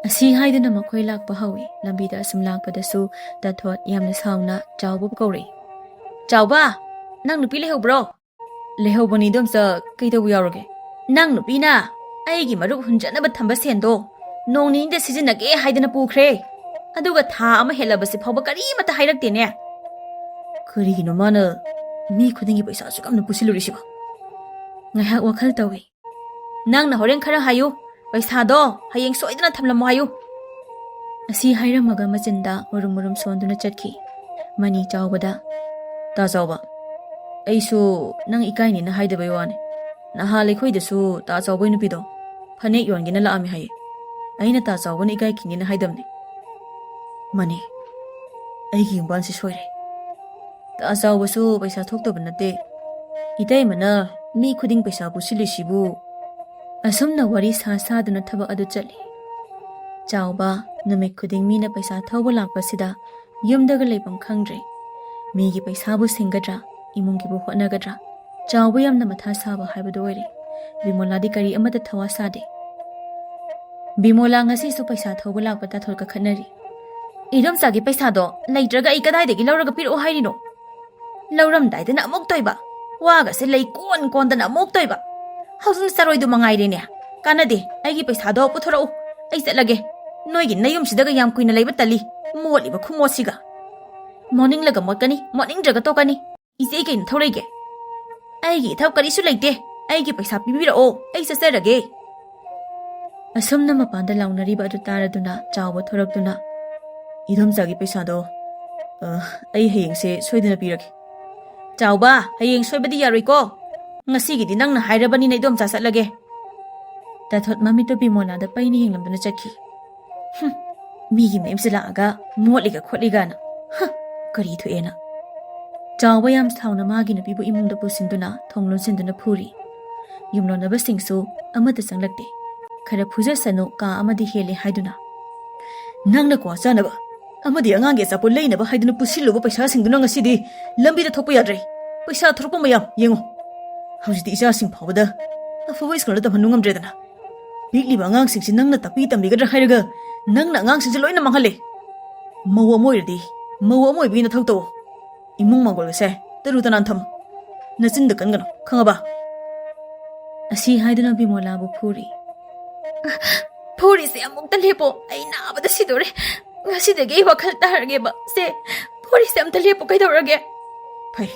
ꯑꯁꯤ ꯍꯥꯏꯗꯨꯅ ꯃꯈꯣꯏ ꯂꯥꯛꯄ ꯍꯧꯏ꯫ ꯂꯝꯕꯤꯗ ꯑꯁꯨꯝ ꯂꯥꯛꯄꯗꯁꯨ ꯇꯥꯊꯣꯠ ꯌꯥꯝꯅ ꯁꯥꯎꯅ ꯆꯥꯎꯕꯕꯨ ꯀꯧꯔꯛꯏ꯫ "ꯆꯥꯎꯕ, ꯅꯪ ꯅꯨꯄꯤ ꯂꯩꯍꯧꯕ꯭ꯔꯣ?" "ꯂꯩꯍꯧꯕꯅꯤ, ꯏꯗꯣꯝꯆꯥ, ꯀꯩꯗꯧꯕ ꯌꯥꯎꯔꯒꯦ?" "ꯅꯪ ꯅꯨꯄꯤꯅ ꯑꯩꯒꯤ ꯃꯔꯨꯞ ꯍꯨꯟꯖꯅꯕ ꯊꯝꯕ ꯁꯦꯟꯗꯣ ꯅꯣꯡ ꯅꯤꯅꯤꯗ ꯁꯤꯖꯤꯟꯅꯒꯦ ꯍꯥꯏꯗꯅ ꯄꯨꯈ꯭ꯔꯦ꯫ ꯑꯗꯨꯒ ꯊꯥ ꯑꯃ ꯍꯦꯜꯂꯕꯁꯤ ꯐꯥꯎꯕ ꯀꯔꯤꯃꯠꯇ ꯍꯥꯏꯔꯛꯇꯦꯅꯦ꯫" "ꯀꯔꯤꯒꯤꯅꯣ ꯃꯥꯅ ꯃꯤ ꯈꯨꯗꯤꯡꯒꯤ ꯄꯩꯁꯥ ꯑꯁꯨꯛ ꯌꯥꯝꯅ ꯄꯨꯁꯤꯜꯂꯨꯔꯤꯁꯤꯕꯣ?" ꯉꯥꯏꯍꯥꯛ ꯋꯥꯈꯜ ꯇꯧꯏ꯫ "ꯅꯪꯅ ꯍꯣꯔꯦꯟ ꯈꯔ ꯍꯥꯏꯌꯨ, ꯄꯩꯁꯥꯗꯣ ꯍꯌꯦꯡ ꯁꯣꯏꯗꯅ ꯊꯝꯂꯝꯃꯣ ꯍꯥꯏꯌꯨ꯫" ꯑꯁꯤ ꯍꯥꯏꯔꯝꯃꯒ ꯃꯆꯤꯟꯗ ꯃꯔꯨꯝ ꯃꯔꯨꯝ ꯁꯣꯟꯗꯨꯅ ꯆꯠꯈꯤ꯫ ꯃꯅꯤ ꯆꯥꯎꯕꯗ, "ꯇꯥ ꯆꯥꯎꯕ, ꯑꯩꯁꯨ ꯅꯪ ꯏꯀꯥꯏꯅꯤꯅ ꯍꯥꯏꯗꯕꯩ ꯋꯥꯅꯤ꯫ ꯅꯍꯥꯟ ꯑꯩꯈꯣꯏꯗꯁꯨ ꯇꯥ ꯆꯥꯎꯕꯩ ꯅꯨꯄꯤꯗꯣ ꯐꯅꯦꯛ ꯌꯣꯟꯒꯦꯅ ꯂꯥꯛꯑꯝꯃꯤ ꯍꯥꯏꯌꯦ꯫ ꯑꯩꯅ ꯇꯥ ꯆꯥꯎꯕꯅ ꯏꯀꯥꯏꯈꯤꯅꯤꯅ ꯍꯥꯏꯗꯕꯅꯤ꯫" "ꯃꯅꯤ, ꯑꯩꯒꯤ ꯌꯨꯝꯕꯥꯟꯁꯤ ꯁꯣꯏꯔꯦ꯫ ꯇꯥ ꯆꯥꯎꯕꯁꯨ ꯄꯩꯁꯥ ꯊꯣꯛꯇꯕ ꯅꯠꯇꯦ꯫ ꯏꯇꯩꯃꯅ ꯃꯤ ꯈꯨꯗꯤꯡ ꯄꯩꯁꯥ ꯄꯨꯁꯤꯜꯂꯤꯁꯤꯕꯨ꯫" ꯑꯁꯨꯝꯅ ꯋꯥꯔꯤ ꯁꯥ ꯁꯥꯗꯨꯅ ꯊꯕꯛ ꯑꯗꯨ ꯆꯠꯂꯤ꯫ ꯆꯥꯎꯕ ꯅꯨꯃꯤꯠ ꯈꯨꯗꯤꯡ ꯃꯤꯅ ꯄꯩꯁꯥ ꯊꯧꯕ ꯂꯥꯛꯄꯁꯤꯗ ꯌꯨꯝꯗꯒ ꯂꯩꯐꯝ ꯈꯪꯗ꯭ꯔꯦ꯫ ꯃꯤꯒꯤ ꯄꯩꯁꯥꯕꯨ ꯁꯤꯡꯒꯗ꯭ꯔꯥ, ꯏꯃꯨꯡꯒꯤꯕꯨ ꯍꯣꯠꯅꯒꯗ꯭ꯔꯥ, ꯆꯥꯎꯕ ꯌꯥꯝꯅ ꯃꯊꯥ ꯁꯥꯕ ꯍꯥꯏꯕꯗꯨ ꯑꯣꯏꯔꯦ꯫ ꯕꯤꯃꯣꯂꯥꯗꯤ ꯀꯔꯤ ꯑꯃꯠꯇ ꯊꯋꯥ ꯁꯥꯗꯦ꯫ ꯕꯤꯃꯣꯂꯥ ꯉꯁꯤꯁꯨ ꯄꯩꯁꯥ ꯊꯧꯕ ꯂꯥꯛꯄ ꯇꯥꯊꯣꯠ ꯀꯥꯈꯠꯅꯔꯤ꯫ "ꯏꯗꯣꯝꯆꯥꯒꯤ ꯄꯩꯁꯥꯗꯣ ꯂꯩꯇ꯭ꯔꯒ ꯑꯩ ꯀꯗꯥꯏꯗꯒꯤ ꯂꯧꯔꯒ ꯄꯤꯔꯛꯑꯣ ꯍꯥꯏꯔꯤꯅꯣ? ꯂꯧꯔꯝꯗꯥꯏꯗꯅ ꯑꯃꯨꯛ ꯇꯣꯏꯕ, ꯋꯥꯒꯁꯦ ꯂꯩ ꯀꯣꯟ ꯀꯣꯟꯗꯅ ꯑꯃꯨꯛ ꯇꯣꯏꯕ꯫ ꯍꯧꯖꯤꯛꯅ ꯆꯔꯣꯏꯗꯨ ꯃꯉꯥꯏꯔꯦꯅꯦ꯫ ꯀꯥꯟꯅꯗꯦ, ꯑꯩꯒꯤ ꯄꯩꯁꯥꯗꯣ ꯄꯨꯊꯣꯔꯛꯎ, ꯑꯩ ꯆꯠꯂꯒꯦ꯫ ꯅꯣꯏꯒꯤ ꯅꯌꯨꯝꯁꯤꯗꯒ ꯌꯥꯝ ꯀꯨꯏꯅ ꯂꯩꯕ ꯇꯜꯂꯤ, ꯃꯣꯠꯂꯤꯕ ꯈꯨꯃꯣꯠꯁꯤꯒ꯫ ꯃꯣꯠꯅꯤꯡꯂꯒ ꯃꯣꯠꯀꯅꯤ, ꯃꯣꯠꯅꯤꯡꯗ꯭ꯔꯒ ꯇꯣꯛꯀꯅꯤ꯫ ꯏꯆꯦ, ꯀꯩꯅꯣ ꯊꯧꯔꯛꯏꯒꯦ? ꯑꯩꯒꯤ ꯏꯊꯧ ꯀꯔꯤꯁꯨ ꯂꯩꯇꯦ꯫ ꯑꯩꯒꯤ ꯄꯩꯁꯥ ꯄꯤꯕꯤꯔꯛꯑꯣ, ꯑꯩ ꯆꯠꯆꯔꯒꯦ꯫" ꯑꯁꯨꯝꯅ ꯃꯄꯥꯟꯗ ꯂꯥꯎꯅꯔꯤꯕ ꯑꯗꯨ ꯇꯥꯔꯗꯨꯅ ꯆꯥꯎꯕ ꯊꯣꯔꯛꯇꯨꯅ, "ꯏꯗꯣꯝꯆꯥꯒꯤ ꯄꯩꯁꯥꯗꯣ, ꯑ, ꯑꯩ ꯍꯌꯦꯡꯁꯦ ꯁꯣꯏꯗꯅ ꯄꯤꯔꯒꯦ꯫" "ꯆꯥꯎꯕ, ꯍꯌꯦꯡ ꯁꯣꯏꯕꯗꯤ ꯌꯥꯔꯣꯏꯀꯣ꯫ ꯉꯁꯤꯒꯤꯗꯤ ꯅꯪꯅ ꯍꯥꯏꯔꯕꯅꯤꯅ ꯏꯗꯣꯝꯆꯥ ꯆꯠꯂꯒꯦ꯫" ꯇꯥꯊꯣꯠ ꯃꯃꯤꯠꯇꯨ ꯕꯤꯃꯣꯂꯥꯗ ꯄꯩꯅ ꯌꯦꯡꯂꯝꯗꯨꯅ ꯆꯠꯈꯤ꯫ "ꯍꯨꯝ, ꯃꯤꯒꯤ ꯃꯌꯨꯝꯁꯦ ꯂꯥꯛꯑꯒ ꯃꯣꯠꯂꯤꯒ ꯈꯣꯠꯂꯤꯒꯅ꯫ ꯍ, ꯀꯔꯤ ꯊꯣꯛꯑꯦꯅ? ꯆꯥꯎꯕ ꯌꯥꯝ ꯁꯥꯎꯅ ꯃꯥꯒꯤ ꯅꯨꯄꯤꯕꯨ ꯏꯃꯨꯡꯗ ꯄꯨꯁꯤꯟꯗꯨꯅ ꯊꯣꯡ ꯂꯣꯟꯁꯤꯟꯗꯨꯅ ꯐꯨꯔꯤ꯫ ꯌꯨꯝꯂꯣꯟꯅꯕꯁꯤꯡꯁꯨ ꯑꯃꯠꯇ ꯆꯪꯂꯛꯇꯦ꯫ ꯈꯔ ꯐꯨꯖꯁꯅꯨ, ꯀꯥ ꯑꯃꯗꯤ ꯍꯦꯜꯂꯦ ꯍꯥꯏꯗꯨꯅ꯫ ꯅꯪꯅ ꯀ꯭ꯋꯥ ꯆꯥꯅꯕ ꯑꯃꯗꯤ ꯑꯉꯥꯡꯒꯤ ꯑꯆꯥꯄꯣꯠ ꯂꯩꯅꯕ ꯍꯥꯏꯗꯨꯅ ꯄꯨꯁꯤꯜꯂꯨꯕ ꯄꯩꯁꯥꯁꯤꯡꯗꯨꯅ ꯉꯁꯤꯗꯤ ꯂꯝꯕꯤꯗ ꯊꯣꯛꯄ ꯌꯥꯗ꯭ꯔꯦ꯫ ꯄꯩꯁꯥ ꯊꯣꯔꯛꯄ ꯃꯌꯥꯝ ꯌꯦꯡꯉꯨ꯫ ꯍꯧꯖꯤꯛꯇꯤ ꯏꯆꯥꯁꯤꯡ ꯐꯥꯎꯕꯗ ꯑꯐꯕ ꯁ꯭ꯀꯨꯜꯗ ꯇꯝꯍꯟꯕ ꯉꯝꯗ꯭ꯔꯦꯗꯅ꯫ ꯄꯤꯛꯂꯤꯕ ꯑꯉꯥꯡꯁꯤꯡꯁꯤ ꯅꯪꯅ ꯇꯥꯛꯄꯤ ꯇꯝꯕꯤꯒꯗ꯭ꯔꯥ ꯍꯥꯏꯔꯒ ꯅꯪꯅ ꯑꯉꯥꯡꯁꯤꯡꯁꯦ ꯂꯣꯏꯅ ꯃꯥꯡꯍꯜꯂꯦ꯫ ꯃꯧ ꯑꯃ ꯑꯣꯏꯔꯗꯤ ꯃꯧ ꯑꯃ ꯑꯣꯏꯕꯒꯤ ꯅꯊꯧ ꯇꯧ꯫ ꯏꯃꯨꯡ ꯃꯪꯒꯣꯜꯒꯁꯦ ꯇꯔꯨ ꯇꯅꯥꯟ ꯊꯝꯃꯨ꯫ ꯅꯆꯤꯟꯗ ꯀꯟꯒꯅꯨ, ꯈꯪꯉꯕ? ꯑꯁꯤ ꯍꯥꯏꯗꯨꯅ ꯕꯤꯃꯣꯂꯥꯕꯨ ꯐꯨꯔꯤ꯫ ꯐꯨꯔꯤꯁꯦ ꯑꯃꯨꯛꯇ ꯂꯦꯞꯄꯣ, ꯑꯩ ꯅꯥꯕꯗ ꯁꯤꯗꯣꯔꯦ꯫ ꯉꯁꯤꯗꯒꯤ ꯑꯩ ꯋꯥꯈꯜ ꯇꯥꯔꯒꯦꯕ꯫ ꯁꯦ, ꯐꯨꯔꯤꯁꯦ ꯑꯝꯇ ꯂꯦꯞꯄꯣ, ꯀꯩꯗꯧꯔꯒꯦ? ꯐꯩ,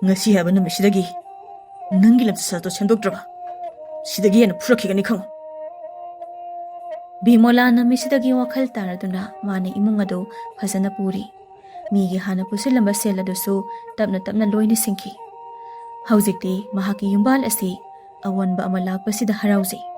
ꯉꯁꯤ ꯍꯥꯏꯕ ꯅꯨꯃꯤꯠꯁꯤꯗꯒꯤ ꯅꯪꯒꯤ ꯂꯝꯆꯠ ꯁꯥꯖꯠꯇꯣ ꯁꯦꯝꯗꯣꯛꯇ꯭ꯔꯕ ꯁꯤꯗꯒꯤ ꯍꯦꯟꯅ ꯐꯨꯔꯛꯈꯤꯒꯅꯤ, ꯈꯪꯉꯨ꯫ ꯕꯤꯃꯣꯂꯥ ꯅꯨꯃꯤꯠꯁꯤꯗꯒꯤ ꯋꯥꯈꯜ ꯇꯥꯔꯗꯨꯅ ꯃꯥꯅ ꯏꯃꯨꯡ ꯑꯗꯨ ꯐꯖꯅ ꯄꯨꯔꯤ꯫ ꯃꯤꯒꯤ ꯍꯥꯟꯅ ꯄꯨꯁꯤꯜꯂꯝꯕ ꯁꯦꯜ ꯑꯗꯨꯁꯨ ꯇꯞꯅ ꯇꯞꯅ ꯂꯣꯏꯅ ꯁꯤꯡꯈꯤ꯫ ꯍꯧꯖꯤꯛꯇꯤ ꯃꯍꯥꯛꯀꯤ ꯌꯨꯝꯕꯥꯜ ꯑꯁꯤ ꯑꯑꯣꯟꯕ ꯑꯃ ꯂꯥꯛꯄꯁꯤꯗ ꯍꯔꯥꯎꯖꯩ꯫